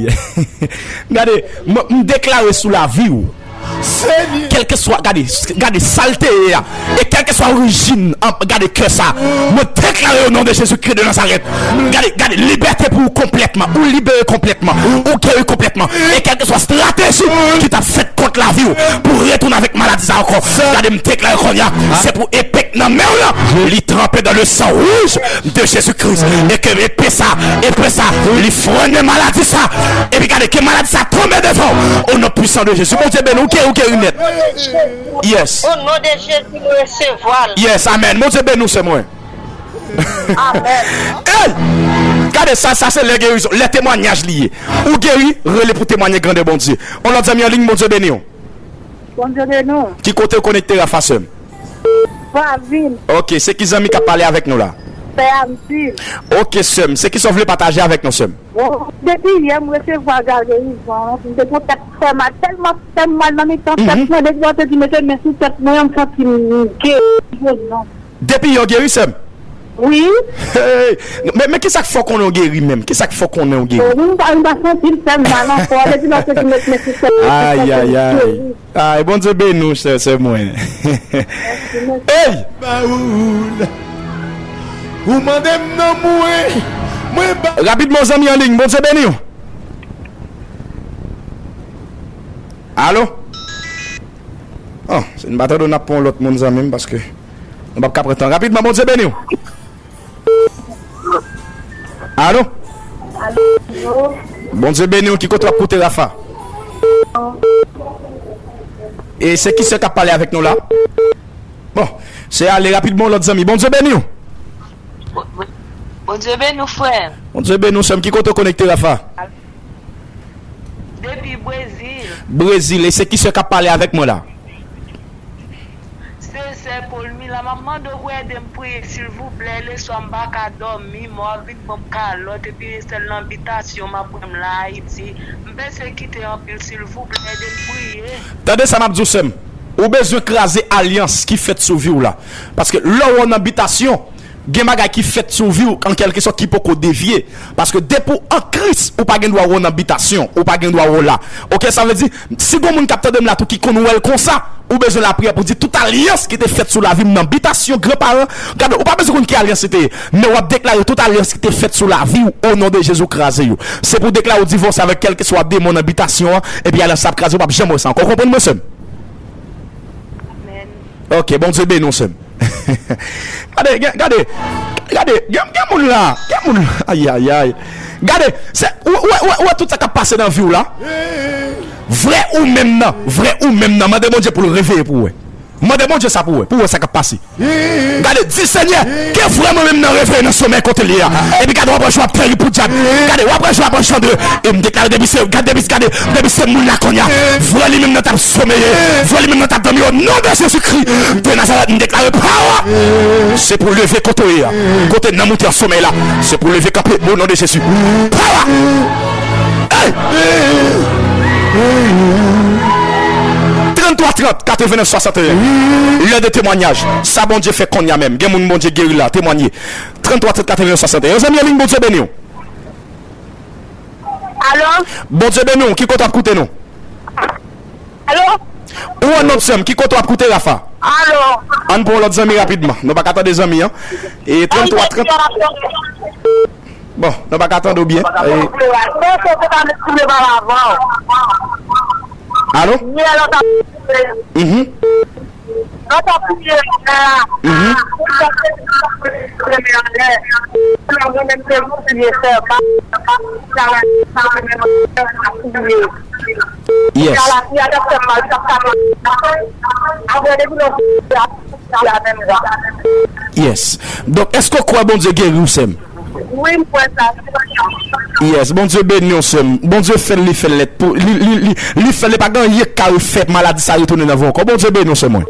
Gade, m, m deklare sou lavi w. Kèlkeswa, gade, gade sa l te ye a. E kèlkeswa orijin, an, gade kè sa. Mwen deklare o non de Jezikri de Nazarèt. Gade, gade, libète pou ou konplètman. Ou libere konplètman. Ou geri konplètman. E kèlkeswa estrateji ki t ap fèt kont lavi w pou retounen avèk maladi sa ankò. Gade, m deklare kounye a, se pou epe k nan men w lan, li tranpe dans le sang rouge de Jésus-Christ. E ke epe sa, epe sa, li frennen maladi sa. Epi gade, ke maladi sa tonbe devan w. O non pwisan de Jezi. Bondye beni w, ou geri, ou geri nèt. Yes. O non de Jezi, nou resevwa l. Yes, amèn. Bondye beni w, sè mwen. Amèn. Ey! Gade sa, sa se lè gerizon, lè temwanyaj li ye. Ou geri, rele pou temwanye grandè Bondye. On lòt zanmi an liy, Bondye beni w. Bondye beni w. Ki kote w konekte, Rafa, sè m? Flavin. Ok, se ki zanmi k ap pale avèk nou la? Pè Arthur. Ok, sè m, se ki sa w vle pataje avèk nou, sè m? Bon, depi yè, m resevwa gerizon an. M te gon tèt fè mal, tèlman fè m mal nan mitan tèt mwen. Depi lè w te di mete men sou tèt mwen, m santi m geri, non. Depi yè w geri, sè m? Wi. Hey! Men, men kisa k fè w konnen w geri menm? Kisa k fè w konnen w geri? Bon, m pa, m pa santi l fè m mal ankò. Depi lè w te di met men sou tèt mwen, m santi m geri. Ay, ay, ay. Ay, Bondye beni w, sè, sè mwen. Mèsi, mèsi. Hey! Ba ou l. Ou mande m nan mwen. Mwen ba. Rapidman, zanmi an liy, Bondye beni w. Alo? Oh, si n pa tande w, n ap pran yon lòt moun, zanmi m, paske nou p ap ka pran tan. Rapidman, Bondye beni w. Alo? Alo? Bondye beni w, ki kote w ap koute, Rafa? E se ki sè k ap pale avèk nou la? Bon, se ale rapidman, yon lòt zanmi. Bondye beni w. Bon, bon, Bondye beni w, frè. Bondye beni w, sè m. Ki kote w konekte, Rafa? Depi Brezil. Brezil. E se ki sè k ap pale avèk mwen la? Se sè Paul Mila. M ap mande w pou ede m priye, silvouplè. Leswa, m pa ka dòmi. Mò a vin ban m kalòt, epi se sèl nan bitasyon m ap wè m la Ayiti. M pèsekite anpil, silvouplè, ede m priye. Tande sa m ap di w, sè m. Ou bezwen kraze alyans ki fèt sou vi w la. Paske lè w nan bitasyon, gen bagay ki fèt sou vi w, an kèlkesòt, ki poko devye. Paske depi w an Kris, ou pa gen dwa w nan bitasyon, ou pa gen dwa w la. Oke, sa vle di, si gon moun k ap tande m la tou ki konn wè l konsa, Ou bezwen lapriyè pou di tout alyans ki te fèt sou lavi m nan bitasyon granparan. Gade, ou pa bezwen konn ki alyans se te ye, men w ap deklare tout alyans ki te fèt sou lavi w, o non de Jezi, w kraze yo. Se pou w deklare w divòse avèk kèlkeswa demon nan bitasyon an, epi alyans la ap kraze, w p ap janm wè sa ankò. Ou konprann mwen, sè m? Ok, Bondye beni w, sè m. Gade, gen- gade, gade, gen, gen moun la, gen moun la, ayayay. Gade, se, ou, ou, ou, ou wè tout sa k ap pase nan vi w la? Vrè ou menm nan, vrè ou menm nan, mande Bondye pou l reveye pou w wè. Mande Bondye sa pou w wè, pou w wè sa k ap pase. Gade, di Senyè, ke vrè mwen menm nan reveye nan somèy kote l ye a. Epi gade, w ap wè jan w ap terib pou dyab. Gade, w ap wè jan w ap anjandre. E m deklare depi se, gade, depi, gade, depi se moun la kounye a. Vrè li menm nan t ap someye. Vrè li menm nan t ap dòmi o non de Jezikri de Nazarèt, m deklare pawa. Se pou leve kote w ye a. Kote nan moute an somèy la. Se pou leve kanpe o non de Jezi. Pawa. Hey! Trant twa trant katrevenn swasanteyen. Lè de temwanyaj. Sa Bondye fè kounye a menm. Gen moun Bondye geri la. Temwanye. Trant twa trant katrevenn swasanteyen. Zanmi an liy, Bondye beni w. Alo? Bondye beni w. Ki kote w ap koute nou? Alo? Ou an nòt, sè m. Ki kote w ap koute, Rafa? Alo? Ann pran yon lòt zanmi rapidman. Nou pa ka tande zanmi an. E trant twa trant. Bon, nou pa ka tande w byen. E, alo? Mhm. Mhm. Yes. Yes. Donk, èske w kwè Bondye geri w, sè m? Wi, m kwè sa. Yes, Bondye beni w, sè m. Bondye fè l, li fè l nèt. Pou, li, li, li, li fè l, li pa gen anyen k ka refè maladi sa retounen nan vi w ankò. Bondye beni w, sè mwen.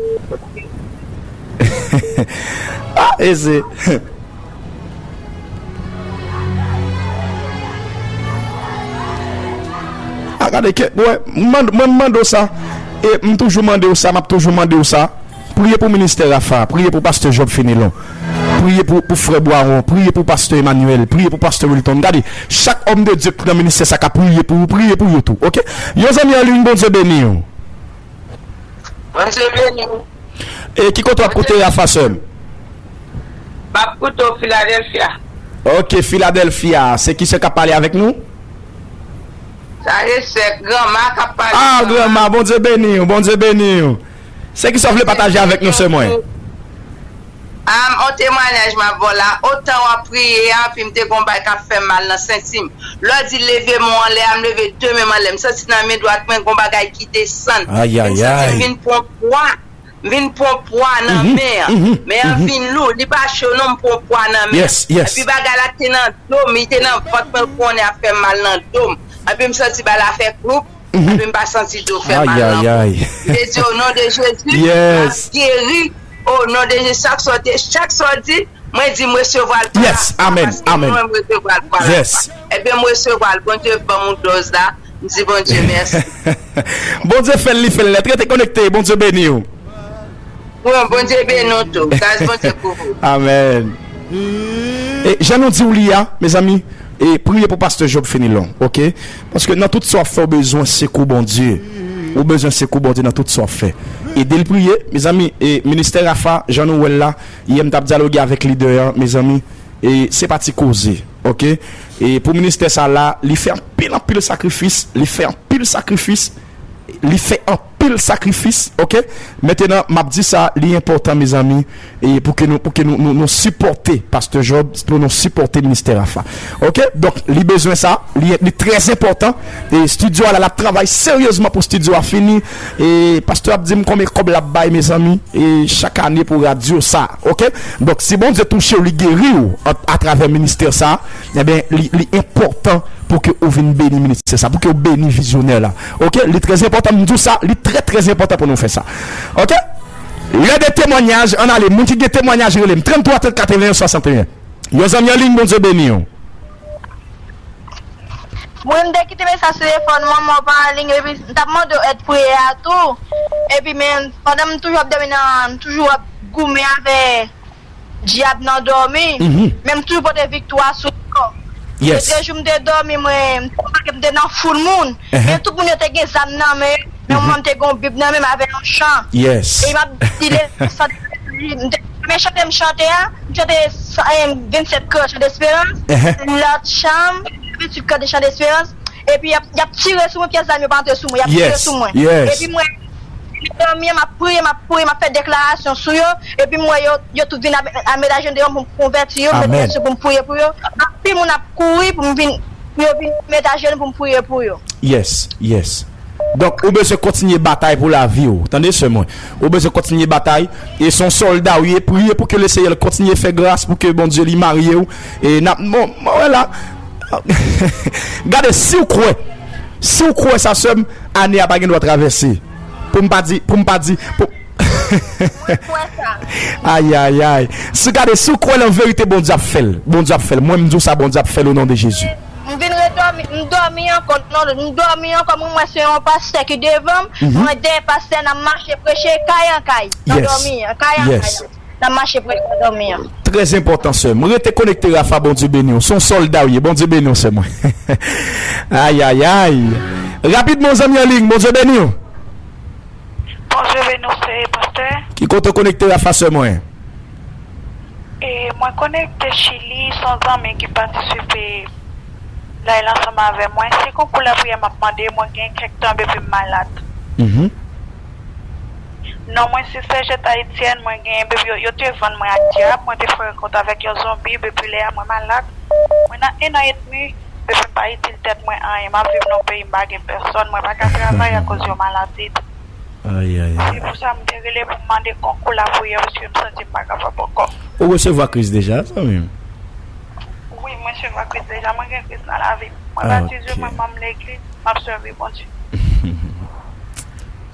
Ah, eze. Ah, gade ke, wè, mwen, mwen mande w sa. E m toujou mande w sa, m ap toujou mande w sa. Priye pou ministè Rafa, priye pou pastè Job Fenelon. Priye pou, pou frè Bwawon, priye pou pastè Emmanuel, priye pou pastè Wilton. Gade, chak òm de Dye ki nan ministè sa ka priye pou ou, priye pou yo tou, ok? Yon zanmi an liy, Bondye beni w. Bondye beni w. E ki kote w ap koute Rafa, sè m? M ap koute w Philadelphia. Ok, Philadelphia. Se ki sè k ap pale avèk nou? Sa se sè Granma k ap pale. Ah, Granma, Bondye beni w, Bondye beni w. Se ki sa w vle pataje avèk nou, sè mwen? Am, on temwayaj m ap ba w la. Otan w ap priye a, epi m te gon bagay k ap fè m mal nan senti m. Lè w di leve men w anlè a, m leve de men m anlè. M santi nan men dwat mwen gon bagay ki desann. Ay, ay, ay. E m santi m vin pran pwa. M vin pran pwa nan men an. Men an vin lou. Li pa cho non, m pran pwa nan men an. Yes, yes. Epi bagay la te nan do m, li te nan vant mwen, konnen ap fè m mal nan do m. Epi m santi bagay la fè kloup. Epi m pa santi do fè mal nan kò. Ay, ay, ay. M te di, o non de Jezi, m ap geri. O non de Jezi, chak sa w te, chak sa w di, mwen di, m resevwa l pa la. Yes, amèn, amèn. Mwen, m resevwa l pa la. Yes. Ebyen, m resevwa l. Bondye ban m yon dòz la. M di Bondye mèsi. Bondye fè l, li fè l nèt. Rete konekte. Bondye beni w. Bon, Bondye beni w tou. Gras Bondye kouvri w. Amèn. E jan nou di w li a, mezanmi, e priye pou pastè Job Fenelon, ok? Paske nan tout sa w ap fè, w bezwen sekou Bondye. Ou bezwen sekou Bondye nan tout sa w ap fè. Ede l priye, mezanmi, e ministè Rafa, jan nou wè l la, yè m t ap dyaloge avèk lidè an, mezanmi, e se pa ti koze, ok? E pou ministè sa la, li fè anpil, anpil sakrifis, li fè anpil sakrifis, li fè anpil sakrifis, ok? Mentenan, m ap di sa, li enpòtan, mezanmi, e pou ke nou, pou ke nou, nou, nou sipòte pastè Job, pou nou sipòte ministè Rafa. Ok? Donk, li bezwen sa, li, li trè enpòtan. E estidyo a la, l ap travay seryezman pou estidyo a fini. E pastè ap di m konbyen kòb l ap bay, mezanmi, e chak ane pou radyo sa, ok? Donk, si Bondye touche w, li geri w a, atravè ministè sa, ebyen, li, li enpòtan pou ke ou vin beni ministè sa, pou ke ou beni vizyonè la. Ok? Li trè enpòtan, m di w sa, li trè, trè enpòtan pou nou fè sa. Ok? Lè de temwayaj, ann ale. Moun ki gen temwayaj, rele m. Trant twa trant katreven swasanteyen. Yon zanmi an liy, Bondye beni w. Mwen, m te kite mesaj sou telefòn mwen, mwen pa an liy, epi m t ap mande w èd priyè a tou. Epi, men, pandan m toujou ap dòmi nan, m toujou ap goumen avè dyab nan dòmi, men m toujou pote viktwa sou kò. Yes. Lòt jou m te dòmi, mwen, m te, m te nan foul moun. Men tout moun yo te gen zam nan men yo. Yon moun te gen yon bib nan men m avè yon chan. Yes. E m ap di le san de Jezi, m te renmen chante m chante a, m chante sa- em, vennsèt kran chan desperans, lòt chan, venntuit kran de chan desperans, epi y ap, y ap tire sou mwen, pyès zam yo pa antre sou mwen, y ap tire Yes. sou mwen. Yes. Epi mwen, m dòmi an, m ap priye, m ap priye, m ap fè deklarasyon sou yo, epi m wè yo, yo tout vin ap, ap met ajenou devan m pou m konvèti yo, m met Amen. ajenou pou m priye pou yo. Anpil moun ap kouri pou m vin, pou yo vin met ajenou pou m priye pou yo. Yes, yes. Donk, ou bezwen kontinye batay pou lavi w. Tande, sè mwen. Ou bezwen kontinye batay. E se yon sòlda w ye. Priye pou ke Lesenyè kontinye fè gras pou ke Bondye li marye w. E n ap, bon, mwen wè la. Gade, si w kwè, si w kwè sa, sè m, ane a pa gen dwa travèse. Pou m pa di, pou m pa di, pou Mwen kwè sa. Ay, ay, ay. Si gade, si w kwè l an verite, Bondye ap fè l. Bondye ap fè l. Mwen, m di w sa, Bondye ap fè l o non de Jezi. M vin redòmi, m dòmi ankò, non, m dòmi ankò, mwen, mwen se yon pastè ki devan m, Mhm. mwen dèyè pastè, n ap mache preche kay an kay, nan Yes. dòmi an, kay an Yes. kay, n ap mache preche nan dòmi an. Trè enpòtan, sè m. Rete konekte, Rafa, Bondye beni w. Se yon sòlda w ye, Bondye beni w, sè mwen. Ay, ay, ay. Rapidman, zanmi an liy, Bondye beni w. Bondye beni w, se pastè. Ki kote w konekte, Rafa, sè mwen? E mwen konekte Chili, se yon zanmi ki patisipe la, l ansanm avè mwen. Se konkou lapriyè m ap mande, mwen gen kèk tan depi m malad. Mhm. Non mwen se Sè Jèt Ayisyèn, mwen gen, depi yo, yo te vann mwen ak dyab, mwen te fè rankont avèk yon zonbi, depi lè a mwen malad. Mwen nan en an edmi, depi m pa itil tèt mwen anyen, m ap viv nan yon peyi m pa gen pèsòn, mwen pa ka travay akoz yon maladi. Ay, ay, ay. Se pou sa m te rele pou m mande konkou lapriyè, paske m santi m pa kapab ankò. Ou resevwa Kris deja, zanmi m? Wi, mwen resevwa Kris deja. Mwen gen Kris nan lavi m. Mwen Ah, batize, ok. mwen manm legliz, m ap sèvi Bondye.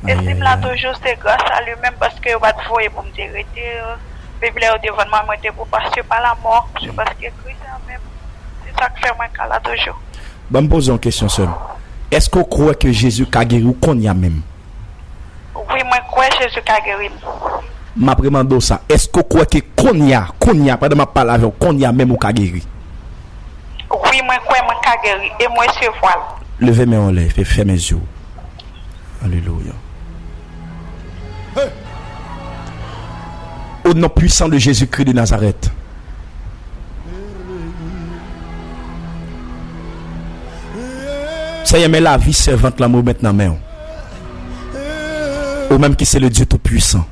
E Ay, si m ay, la ay. toujou, se gras a li menm, paske yo pa t voye pou m te rete. Depi lè yo te vann mwen, mwen te pou pase pa lamò, se paske Kris la menm, se sa k fè mwen ka la toujou. Ban m poze yon kesyon, sè m. Èske w kwè ke Jezi ka geri w kounye a menm? Wi, mwen kwè Jezi ka geri m. M ap remande w sa. Èske w kwè ke kounye a, kounye a, pandan m ap pale avè w, kounye a menm ou ka geri? Wi, mwen kwè mwen ka geri e mwen resevwa l. Leve men w anlè, fè, fèmen zye w. Alelouya. Au nom puissant de Jésus-Christ de Nazareth. Senyè, men lavi sèvant lan m remèt nan men w. Ou menm ki se le Dieu Tout-Puissant,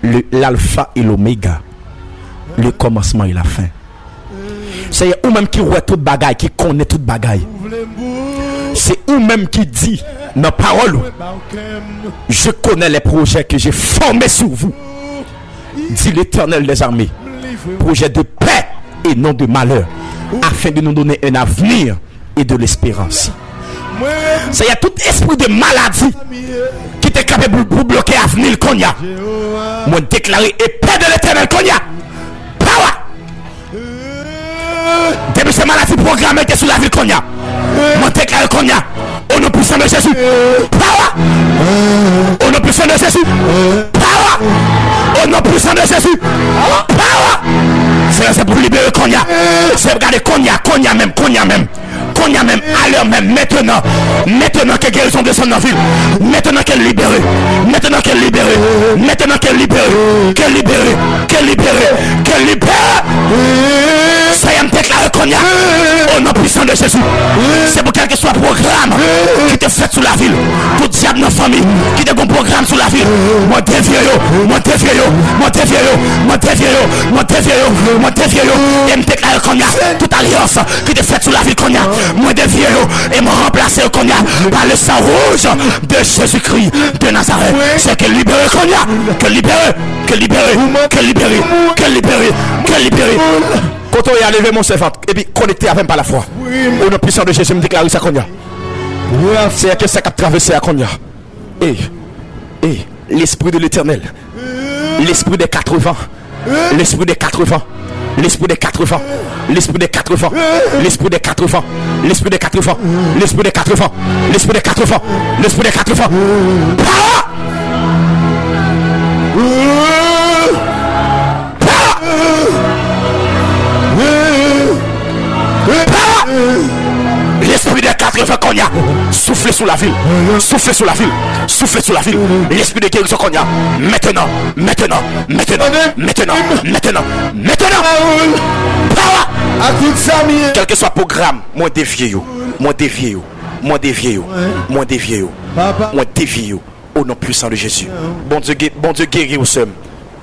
le, l'Alpha et l'Oméga, le commencement et la fin. Senyè, ou menm ki wè tout bagay, ki konnen tout bagay. Se ou menm ki di nan pawòl ou, je connais les projets que j'ai formés sur vous, dit l'Éternel des armées, projets de paix et non de malheur, afin de nous donner un avenir et de l'espérance. Senyè, tout espri de maladi ki te kanpe pou, pou bloke avni l kounye a, mwen deklare epè de Letènèl kounye a. Power! Depi se maladi pwograme ki te sou lavi l kounye a, mwen deklare kounye a, o non pwisan de Jezi, power! O non pwisan de Jezi, power! O non pwisan de Jezi, power! Senyè, se pou libere kounye a. Se gade kounye a, kounye a menm, kounye a menm. Kounye a menm, alè menm, mentenan. Mentenan ke gerizon desann nan vi l. Mentenan ke l libere. Mentenan ke l libere. Mentenan ke l libere. Ke l libere. Ke l libere. Ke l libere. Senyè, m deklare kounye a, o non pwisan de Jezi, se pou kèlkeswa pwogram ki te fèt sou lavi l, tout dyab nan fanmi ki te gon pwogram sou lavi l, mwen devye yo, mwen devye yo, mwen devye yo, mwen devye yo, mwen devye yo, mwen devye yo, e m deklare kounye a, tout alyans ki te fèt sou lavi kounye a, mwen devye yo e mwen ranplase yo kounye a pa le san wouj de Jezikri de Nazarèt. Se ke libere kounye a, ke libere, ke libere, ke libere, ke libere, ke libere. Kote w ye a, leve men w sèvant, epi konekte avè m pa lafwa. O non pwisan de Jezi, m deklare sa kounye a. Senyè, ke sa k ap travèse a kounye a. E, e, Lespri de Letènèl, Lespri dè katrevent, Lespri dè katrevent, Lespri dè katrevent, Lespri dè katrevent, Lespri dè katrevent, Lespri dè katrevent, Lespri dè katrevent, Lespri dè katrevent, Lespri dè katrevent. Power! Power! Power! Lespri dè katrevent. Treve kounye a. Soufle sou lavi l. Soufle sou lavi l. Soufle sou lavi l. Lespri de gerizon kounye a. Mentenan. Mentenan. Mentenan. Mentenan. Mentenan. Mentenan. Power. Kèlkeswa pwogram, mwen devye yo. Mwen devye yo. Mwen devye yo. Mwen devye yo. Mwen devye yo. O non pwisan de Jezi. Bondye, ge- Bondye geri w, sè m.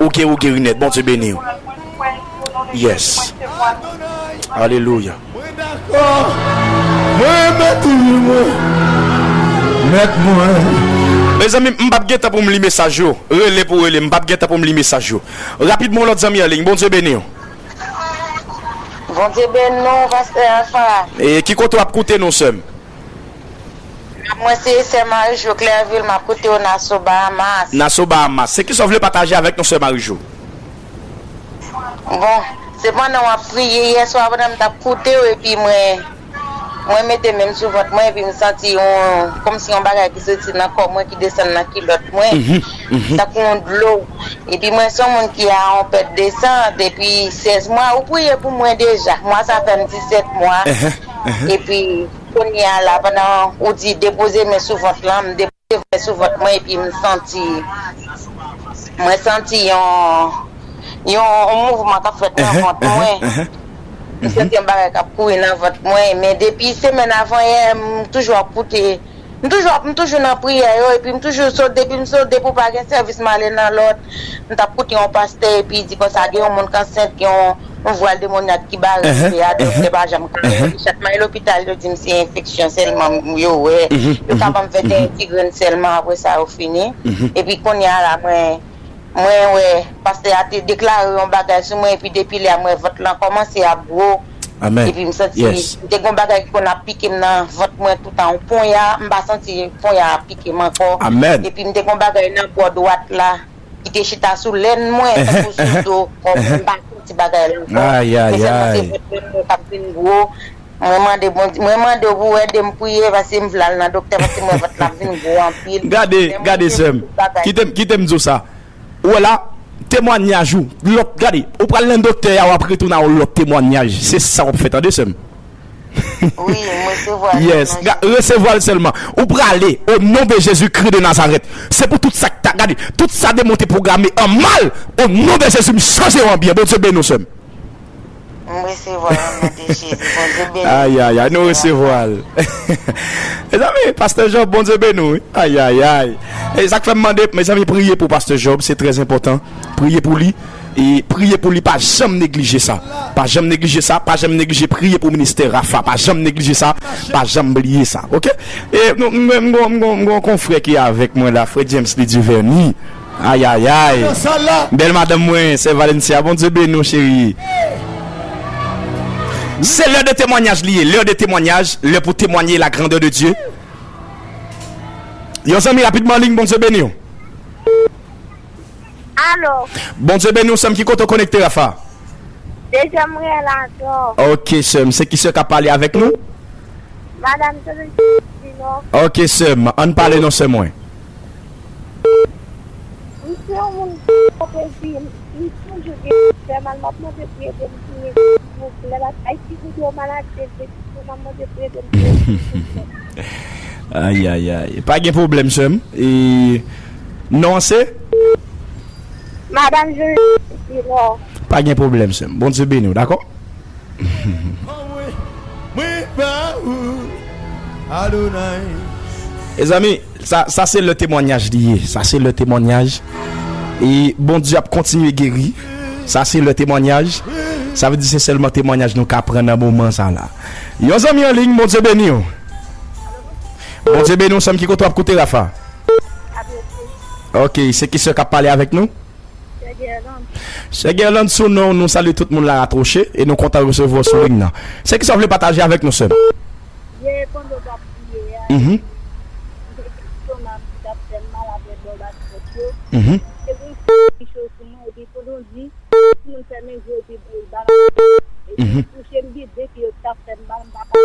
Ou geri, ou geri nèt. Bondye beni w. Yes. Alelouya. Mwen dakò. Mwen renmen toujou mwen. Mèt mwen. Mezanmi, m p ap gen tan pou m li mesaj yo. Rele pou rele, m p ap gen tan pou m li mesaj yo. Rapidman, yon lòt zanmi an liy. Bondye beni w. Bondye beni w, pastè Alpha. E ki kote w ap koute nou, sè m? Mwen se sè Marie Jo Clerville, m ap koute w Nassau, Bahamas. Nassau, Bahamas. Se kisa w vle pataje avèk nou, sè Marie Jo? Bon, se pandan w ap priye yè swa, pandan m t ap koute w, epi mwen, mwen mete men m sou vant mwen, epi m santi yon, kòmsi yon bagay ki soti nan kò mwen, ki desann nan kilòt mwen, tankou yon dlo. Epi mwen se yon moun ki a yon pèt de san depi sèz mwa. Ou priye pou mwen deja. Mwa sa fè m disèt mwa. Epi kounye a la, pandan ou di depoze men sou vant lan, m depoze men sou vant mwen, epi m santi, mwen santi yon, yon, yon mouvman k ap fèt nan vant mwen. M santi yon bagay k ap kouri nan vant mwen. Men depi semèn avan yè, m toujou ap koute, m toujou ap, m toujou nan priyè yo, epi m toujou sot, depi m sot, depi w pa gen sèvis, m ale nan lòt. M t ap koute yon pastè, epi li di konsa, gen yon moun k ansent, gen yon, yon vwal demonyak ki bare bebe a, doktè pa janm ka wè. Chak m al lopital, yo di m se enfeksyon sèlman yo wè. Yo ka ban m venteyen ti grenn sèlman, apre sa, yo fini. Epi kounye a la, mwen, mwen wè pastè a te deklare yon bagay sou mwen, epi depi lè a, mwen vant lan kòmanse ap gwo. Epi m santi, m te gen yon bagay ki konn ap pike m nan vant mwen toutan, yon ponya, m pa santi ponya a ap pike m ankò. Epi m te gen yon bagay nan bò dwat la, ki te chita sou lèn mwen, tankou sou do kò mwen, m pa santi bagay la ankò. Men sèlman se vant mwen k ap vin gwo. Mwen mande Bondye, mwen mande w pou w ede m priye, paske m vle al nan doktè, paske mwen vant la ap vin gwo anpil. Gade, gade sè m. Kite m, kite m di w sa. Ou wè la, temwanyaj ou, lòt, gade, ou pral nan doktè a, w ap retounen a yon lòt temwanyaj. Se sa w ap fè, tande, sè m. Wi, m resevwa l. Yes, ga- resevwa l sèlman. Ou prale, o non de Jezi Kri de Nazarèt. Se pou tout sa k ta, gade, tout sa demon te pwograme an mal, o non de Jezi, m chanje w an byen. Bondye beni w, sè m. M resevwa l o non de Jezi. Bondye beni w. Ay, ay, ay, nou resevwa l. Mezanmi, pastè Job, Bondye beni w, wi. Ay, ay, ay. E sa k fè m mande, mezanmi, priye pou pastè Job, se trè enpòtan. Priye pou li. E priye pou li, pa janm neglije sa. Pa janm neglije sa, pa janm neglije priye pou ministè Rafa. Pa janm neglije sa, pa janm bliye sa. Oke? E nou, m, m, m, m, m, m gon konfrè ki avèk mwen la, frè James Lee Duvernay. Ay, ay, ay. Bèl madanm mwen, sè Valencia, Bondye beni w, cheri. Se lè de temwanyaj li ye, lè de temwanyaj, lè pou temwanye la grandè de Dye. Yon zanmi rapidman an liy, Bondye beni w. Alo. Bondye beni w, sè m, ki kote w konekte, Rafa? Deja m reyèl atò. Ok, sè m, se ki sè k ap pale avèk nou? Madanm Josephine Junior. Ok, sè m, ann pale non, sè mwen. M se yon moun ki poko di, m toujou gen fè mal, m ap mande pou ede m priye, silvouplè, paske Ayiti vin yon maladi enfeksyon, m ap mande pou ede m priye, silvouplè. Ay, ay, ay. Pa gen pwoblèm, sè m. E non an se? Madanm Josephine Junior. Pa gen pwoblèm, sè m. Bondye beni w, dakò? Mwen pa ou, Adonai. Mezanmi, sa, sa se lè temwanyaj li ye. Sa se lè temwanyaj. E Bondye ap kontinye geri. Sa se lè temwanyaj. Sa vle di se sèlman temwanyaj nou ka pran nan moman sa la. Yon zanmi an liy, Bondye beni w. Bondye beni w, sè m, ki kote w ap koute, Rafa? Ok, se ki sè k ap pale avèk nou? Sè Gerland. Sè Gerland, sou non, nou salye tout moun la atwoche e nou kontan resevwa w sou liy nan. Se kisa w vle pataje avèk nou, sè m? Yè, pandan w t ap priye a, mhm, m te gen estomak ki t ap fè m mal avè bò baskèt yo. Mhm. Te gen yon ti cho sou mwen, epi pandan w di, si moun fèmen je yo, epi l balanse. Epi, mhm, m kouche, m gen de pye yo ki t ap fè m mal, m pa ka,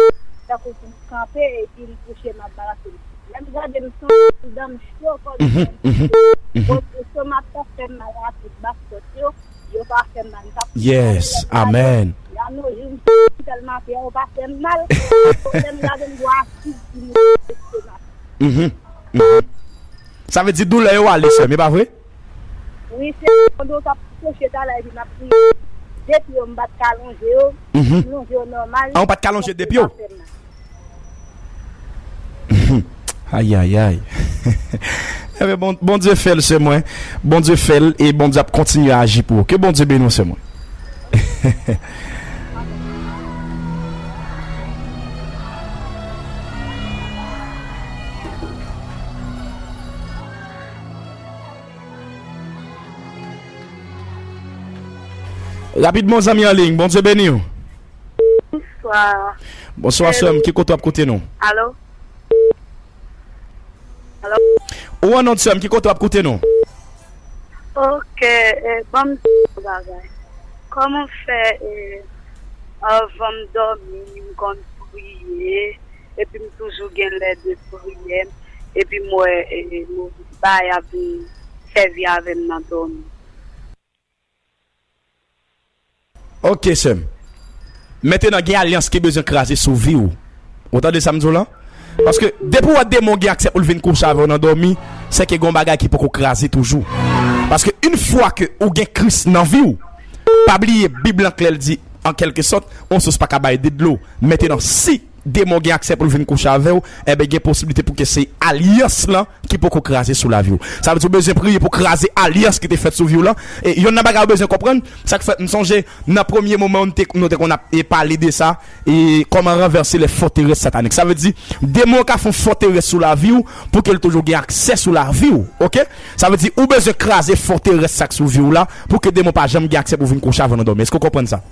tankou pou m kanpe, epi m kouche, m ap balanse. Lè m gade, m santi dan m cho kòmsi, mhm, mhm, mhm, bon, estomak t ap fè m mal a tout baskèt yo. Yo pa fè m mal. Yes, amen. Nan jou m tèlman fè yo pa fè m mal. Pwoblèm la vin gwo asid ki moute lestomak. Mhm. Mhm. Sa vle di doulè yo ale, sè m, e pa vre? Wi, se yon do k ap touche talè epi m ap kriye. De pye yo, m pa t ka lonje yo. Mhm. M lonje yo nòmal. An, ou pa t ka lonje de pye w? Ayayay. Ebyen, bon, Bondye fè l, sè mwen. Bondye fè l e Bondye ap kontinye aji pou ou. Ke Bondye beni w, sè mwen. Rapidman, zanmi an liy, Bondye beni w. Bonswa. Bonswa, sè m. Ki kote w ap koute nou? Alo? Alo? Ou an nòt, sè m. Ki kote w ap koute nou? Ok, eh, ban m di yon bagay. Kòman fè, eh, anvan m dòmi, m konn priye, epi m toujou gen lè de priyè, epi m wè, eh, bagay ap vin sèvi avè m nan dòmi. Ok, sè m. Mentenan, gen alyans ki bezwen kraze sou vi w. Ou tande sa m di w la? Paske depi w wè demon gen aksè pou l vin kouche avè w nan dòmi, se ke gen yon bagay ki poko kraze toujou. Paske yon fwa ke ou gen Kris nan vi w, pa bliye Bib lan klè, l di, an kèlke sòt, yon sous pa ka bay de dlo. Mentenan, si demon gen aksè pou l vin kouche avè w, enben, gen posiblite pou ke se alyans lan ki poko kraze sou lavi w. Sa vle di ou bezwen priye pou kraze alyans ki te fèt sou vi w lan. E yonn nan bagay ou bezwen konprann, sa k fèt, m sonje nan premye moman nou te, nou te konn ap, e, pale de sa, e kòman ranvèse lè fòterès satanik. Sa vle di, demon ka fè yon fòterès sou lavi w pou ke l toujou gen aksè sou lavi w, oke? Sa vle di, ou bezwen kraze fòterès sa k sou vi w la pou ke demon pa janm gen aksè pou vin kouche avè w nan dòmi. Èske w konprann sa?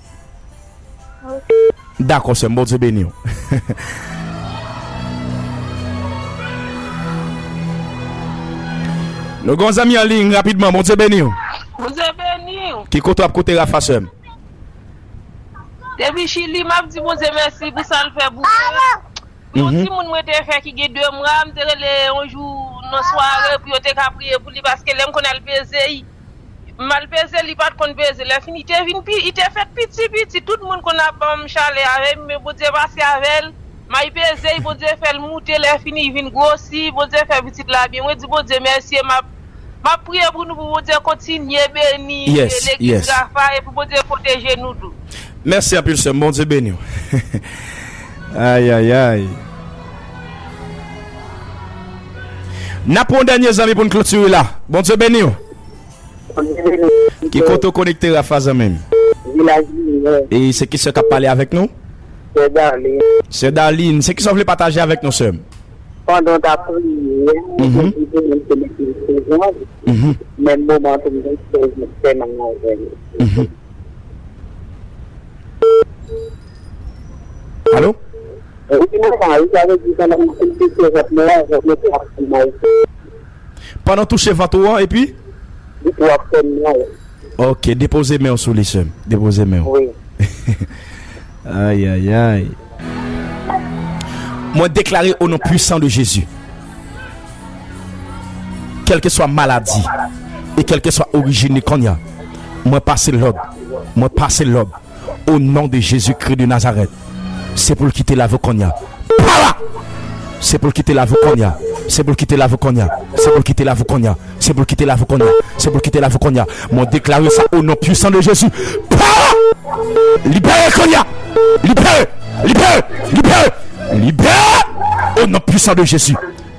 Dakò, sè m, Bondye beni w. Nou gen yon zanmi an liy rapidman, Bondye beni w. Bondye beni w. Ki kote w ap koute Rafa, sè m? Depi Chili, m ap di Bondye mèsi pou sa l fè pou mwen. Pou yon timoun mwen te fè ki gen de mwa, m te rele yon jou nan sware pou yo te ka priye pou li, paske lè m konn al peze, m al peze, li pa t konn peze. Lè fini, li te vin pi, li te fèt piti piti. Tout moun konn ap ban m chalè avè l, men Bondye pase avè l. M al peze, Bondye fè l moute, lè fini, li vin gwosi. Bondye fè pitit la byen. Mwen di Bondye mèsi, e m ap, m ap priye pou nou, pou Bondye kontinye beni legliz Rafa e pou Bondye pwoteje nou tou. Mèsi anpil, sè m. Bondye beni w. Ayayay. N ap pran yon dènye zanmi pou n klotire la. Bondye beni w. Ki kote w konekte, Rafa, zanmi m? Vilaj Limyè. E se kisa k ap pale avèk nou? Sè Darline. Sè Darline, se kisa w vle pataje avèk nou, sè m? Pandan w t ap priye, ou te di pou mwen se mete l sou vant, menm moman tou m te fè mal avè l. Alo? Wi, mwen la, wi, sa vle di pandan m ap touche vant mwen an, vant mwen ap fè mal. Pandan w touche vant ou an, epi? Li tou ap fè m mal. Ok, depoze men w sou li, sè m. Depoze men w. Wi. Ayayay. Mwen deklare o non pwisan de Jezi, kèlkeswa maladi e kèlkeswa orijin li kounye a, mwen pase lòd, mwen pase lòd o non de Jezikri de Nazarèt. Se pou l kite lavi w kounye a. Para! Se pou l kite lavi w kounye a. Se pou l kite lavi w kounye a. Se pou l kite lavi w kounye a. Se pou l kite lavi w kounye a. Se pou l kite lavi w kounye a. Mwen deklare sa o non pwisan de Jezi. Para! Libere kounye a! Libere! Libere! Libere! Libere! O non pwisan de Jezi.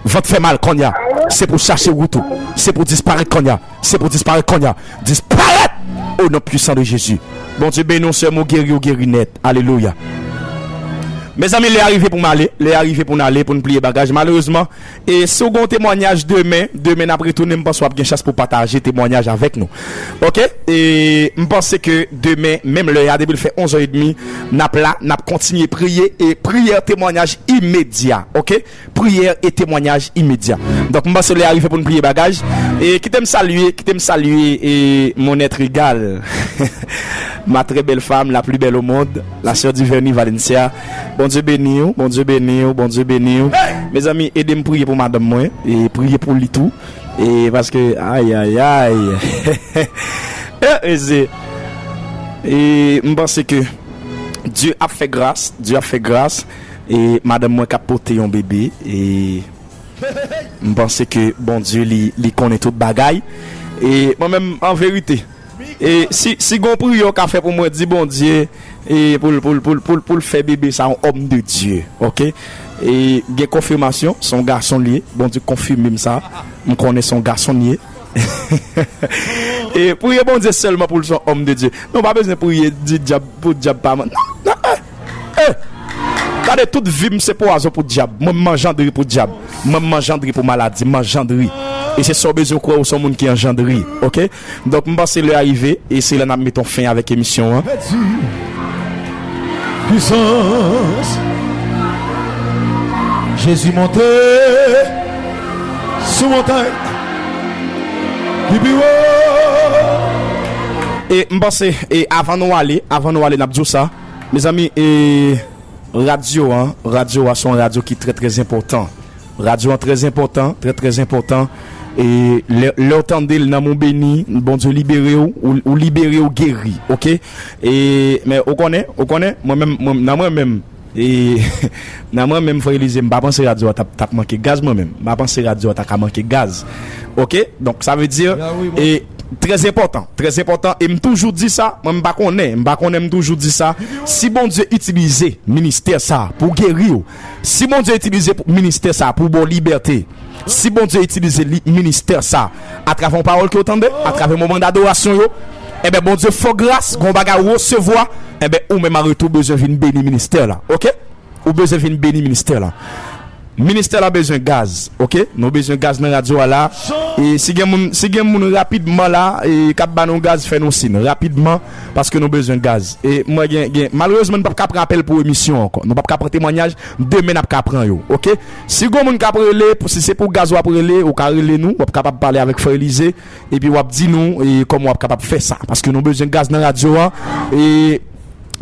Vant fè mal kounye a. Se pou chache wout ou. Se pou disparèt kounye a. Se pou disparèt kounye a. Disparèt! O non pwisan de Jezi. Bondye beni w, sè m, ou geri, ou geri nèt. Alelouya. Mezanmi, lè a rive pou m ale. Lè a rive pou n ale, pou n pliye bagaj. Malerezman, e si w gen yon temwayaj demen, demen n ap retounen, m panse w ap gen chans pou pataje temwayaj avèk nou. Ok? E m panse ke demen, menm lè a, depi l fè onz è edmi, n ap la, n ap kontinye priye e priyè temwayaj imedya. Ok? Priyè e temwayaj imedya. Donk, m panse lè a rive pou n pliye bagaj. E kite m salye, kite m salye, e mon être égal. Ma très belle femme, la plus belle au monde, la sœur Duvernay Valencia. Bondye beni w, Bondye beni w, Bondye beni w. Mezanmi, ede m priye pou madanm mwen, e priye pou li tou. E paske, ayayay. E, e se, E m panse ke Dye ap fè gras, Dye ap fè gras. E madanm mwen k ap pote yon bebe. E m panse ke Bondye li, li konnen tout bagay. E mwen menm, an verite, e si, si gon priyè w ka fè pou mwen, di Bondye, e pou l, pou l, pou l, pou l, pou l fè bebe sa yon òm de Dye, oke? E gen konfimasyon, se yon gason li ye. Bondye konfime m sa. M konnen se yon gason li ye. E priye Bondye sèlman pou l se yon òm de Dye. Non, pa bezwen priye, di dyab pou dyab pa man. Non, non, eh, eh. Gade, tout vi m se pwazon pou dyab. Mwen, m anjandre pou dyab. Mwen, m anjandre pou maladi. M anjandre. E se sa w bezwen kwè, ou se yon moun ki anjandre. Oke? Donk, m panse lè a rive, e se la n ap mete yon fen avèk emisyon an. Pwisans. Jezi monte sou montay ki pi wo. E m panse, e avan nou ale, avan nou ale, n ap di w sa. Mezanmi, e radyo an, radyo a se yon radyo ki trè, trè enpòtan. Radyo an trè enpòtan, trè, trè enpòtan. E lè, lè w tande l, nanm ou beni, Bondye libere w, ou, ou libere, ou geri, oke? E, men, ou konnen, ou konnen, mwen menm, mwen, nan mwen menm, e, nan mwen menm, frè Elize, m pa panse radyo a t ap, t ap manke gaz, mwen menm. M pa panse radyo a ta ka manke gaz. Oke? Donk, sa vle di, e, trè enpòtan, trè enpòtan, e m toujou di sa, mwen m pa konnen, m pa konnen, m toujou di sa, si Bondye itilize ministè sa pou geri w, si Bondye itilize pou, ministè sa pou ba w libète, si Bondye itilize li, ministè sa atravè yon pawòl ke w tande, atravè moman dadorasyon yo, enben, Bondye fè w gras, gon bagay ou resevwa, enben, ou menm an retou bezwen vin beni ministè la, oke? Ou bezwen vin beni ministè la. Ministè la bezwen gaz, oke? Nou bezwen gaz nan radyo a la. E si gen moun, si gen moun rapidman la, e k ap ba nou gaz, fè nou siy rapidman, paske nou bezwen gaz. E mwen gen, gen, malerezman, nou p ap ka pran apèl pou emisyon ankò. Nou p ap ka pran temwanyaj, demen n ap ka pran yo, oke? Si gen moun k ap rele, pou, si se pou gaz w ap rele, ou ka rele nou, w ap kapab pale avèk Frè Elize, epi w ap di nou, e, kòman w ap kapab fè sa, paske nou bezwen gaz nan radyo a. E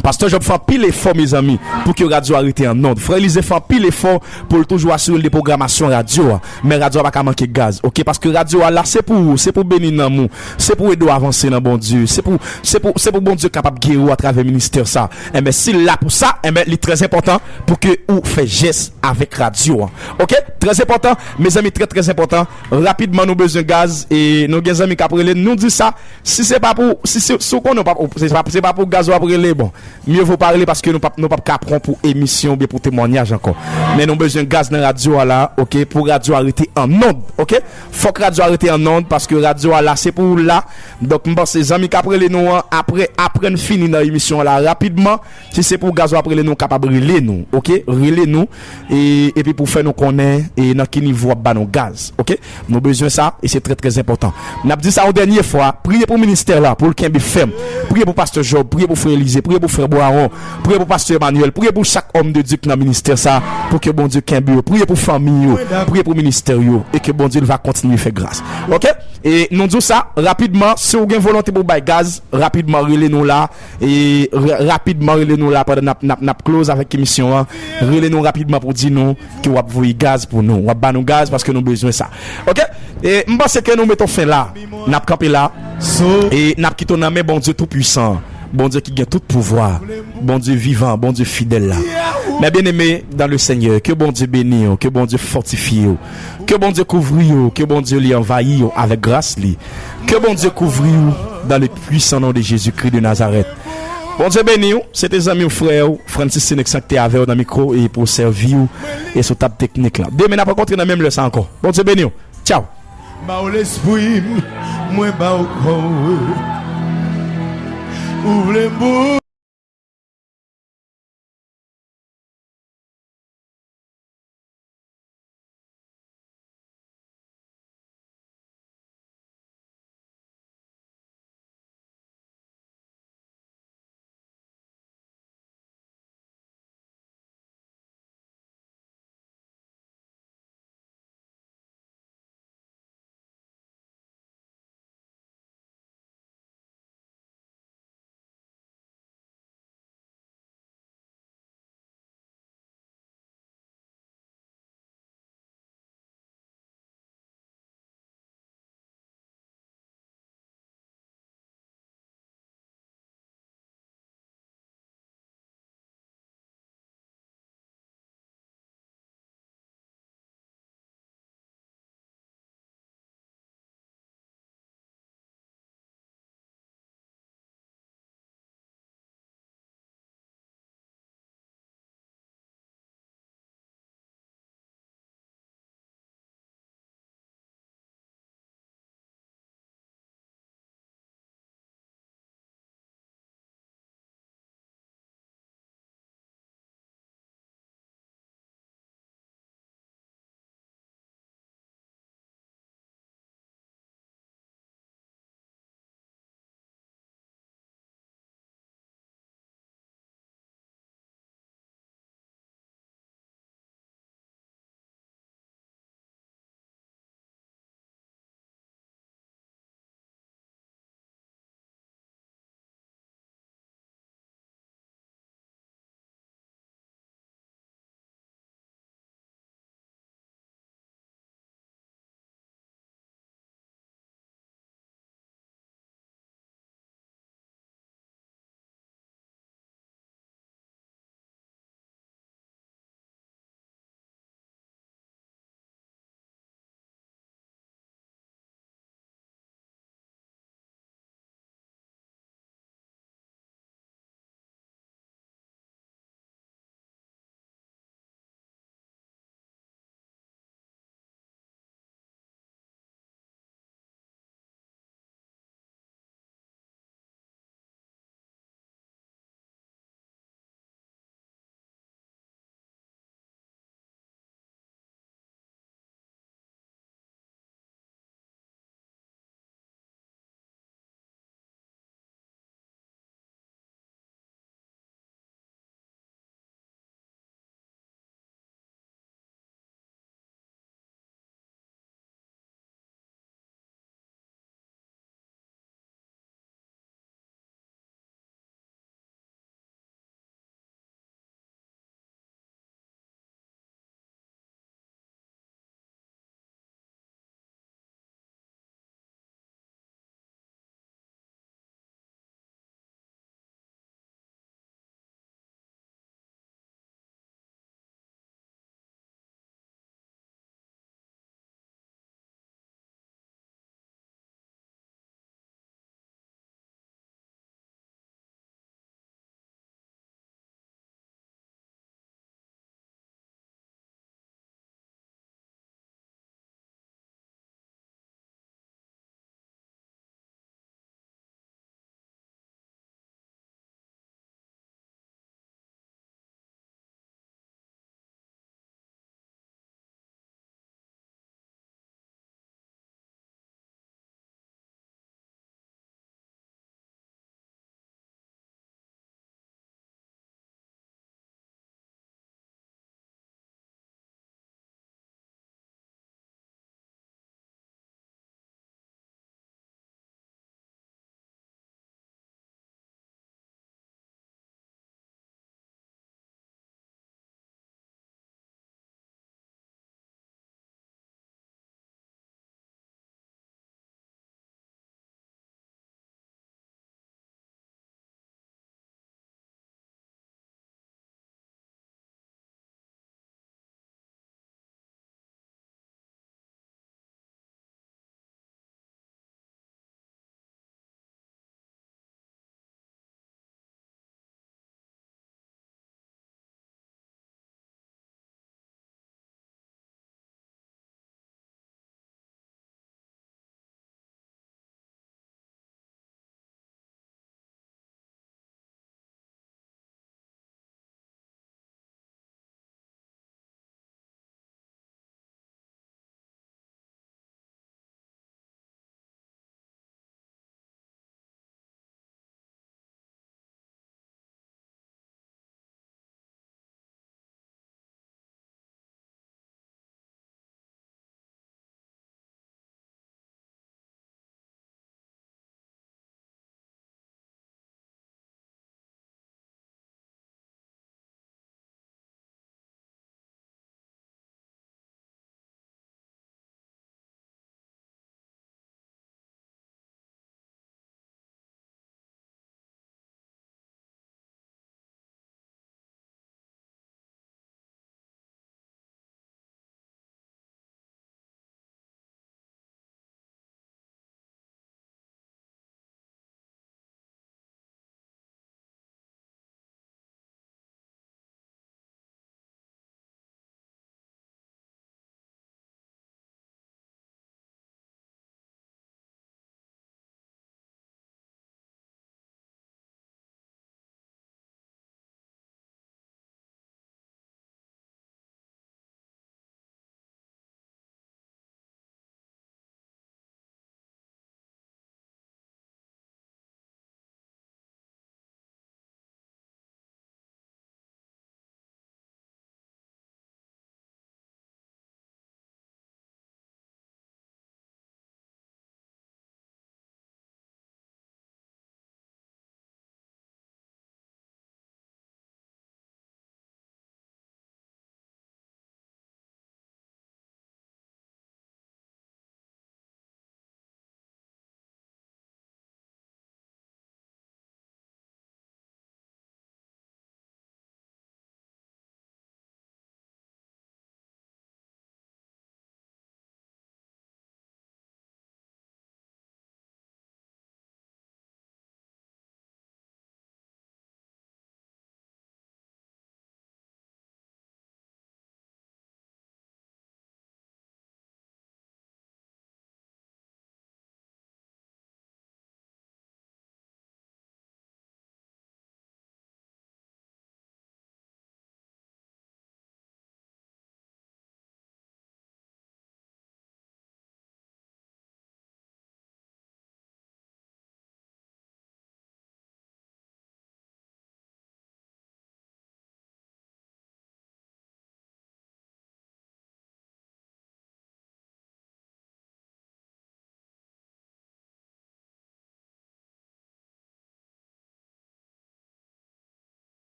Pastè Job fè anpil efò, mezanmi, pou ke radyo a rete an nòd. Frè Elize fè anpil efò pou l toujou asire l de pwogramasyon radyo a. Men radyo a pa ka manke gaz, oke? Paske radyo a la, se pou ou, se pou beni nanm ou, se pou ede w avanse nan Bondye, se pou, se pou, se pou Bondye kapab geri w atravè ministè sa. Enben, si l la pou sa, enben, li trè enpòtan pou ke ou fè jès avèk radyo a. Oke? Trè enpòtan, mezanmi, trè, trè enpòtan. Rapidman, nou bezwen gaz, e nou gen zanmi k ap rele n, nou di sa, si se pa pou, si, si, si w konnen w p ap, se pa, se pa pou gaz w ap rele, bon, mye vo pa rele, paske nou p ap, nou p ap ka pran pou emisyon oubyen pou temwanyaj ankò. Men nou bezwen gaz nan radyo a la, oke, pou radyo a rete an nòd, oke? Fòk radyo a rete an nòd, paske radyo a la, se pou ou l la. Donk, m panse zanmi k ap rele nou an, apre, apre n fini nan emisyon an la, rapidman, si se pou gaz w ap rele nou, w kapab rele nou, oke? Rele nou, e, epi pou fè nou konnen, e, nan ki nivo w ap ba nou gaz, oke? Nou bezwen sa, e se trè, trè enpòtan. N ap di sa yon dènye fwa, priye pou ministè la, pou l kenbe fèm. Priye pou Pastè Job, priye pou Frè Elize, priye pou Frè Bwawon, priye pou Pastè Emmanuel, priye pou chak òm de Dye ki nan ministè sa, pou ke Bondye kenbe yo. Priye pou fanmi yo, priye pou ministè yo, e ke Bondye l va kontinye fè gras. Oke? E nou di w sa, rapidman, si w gen volonte pou w bay gaz, rapidman, rele nou la. E ra-, rapidman, rele nou la pandan n ap, n ap, n ap close avèk emisyon an. Rele nou rapidman pou di nou ke w ap voye gaz pou nou. W ap ba nou gaz paske nou bezwen sa. Oke? E m panse ke nou met yon fen la. N ap kanpe la. E n ap kite w nan men Bondye Toupwisan an. Bondye ki gen tout pouvwa. Bondye vivan, Bondye fidèl la. Mes bien-aimés dans le Seigneur, ke Bondye beni w, ke Bondye fòtifye w, ke Bondye kouvri w, ke Bondye li anvayi w avèk gras li. Ke Bondye kouvri w dans le puissant nom de Jésus-Christ de Nazareth. Bondye beni w, se te zanmi w, frè w, Francis Senexan ki te avè w nan mikwo e pou sèvi w e sou tab teknik la. Demen n ap rankontre nan menm lè sa ankò. Bondye beni w. Tchaw. Ba w lespri m, mwen ba w kò w. Ou vle m pou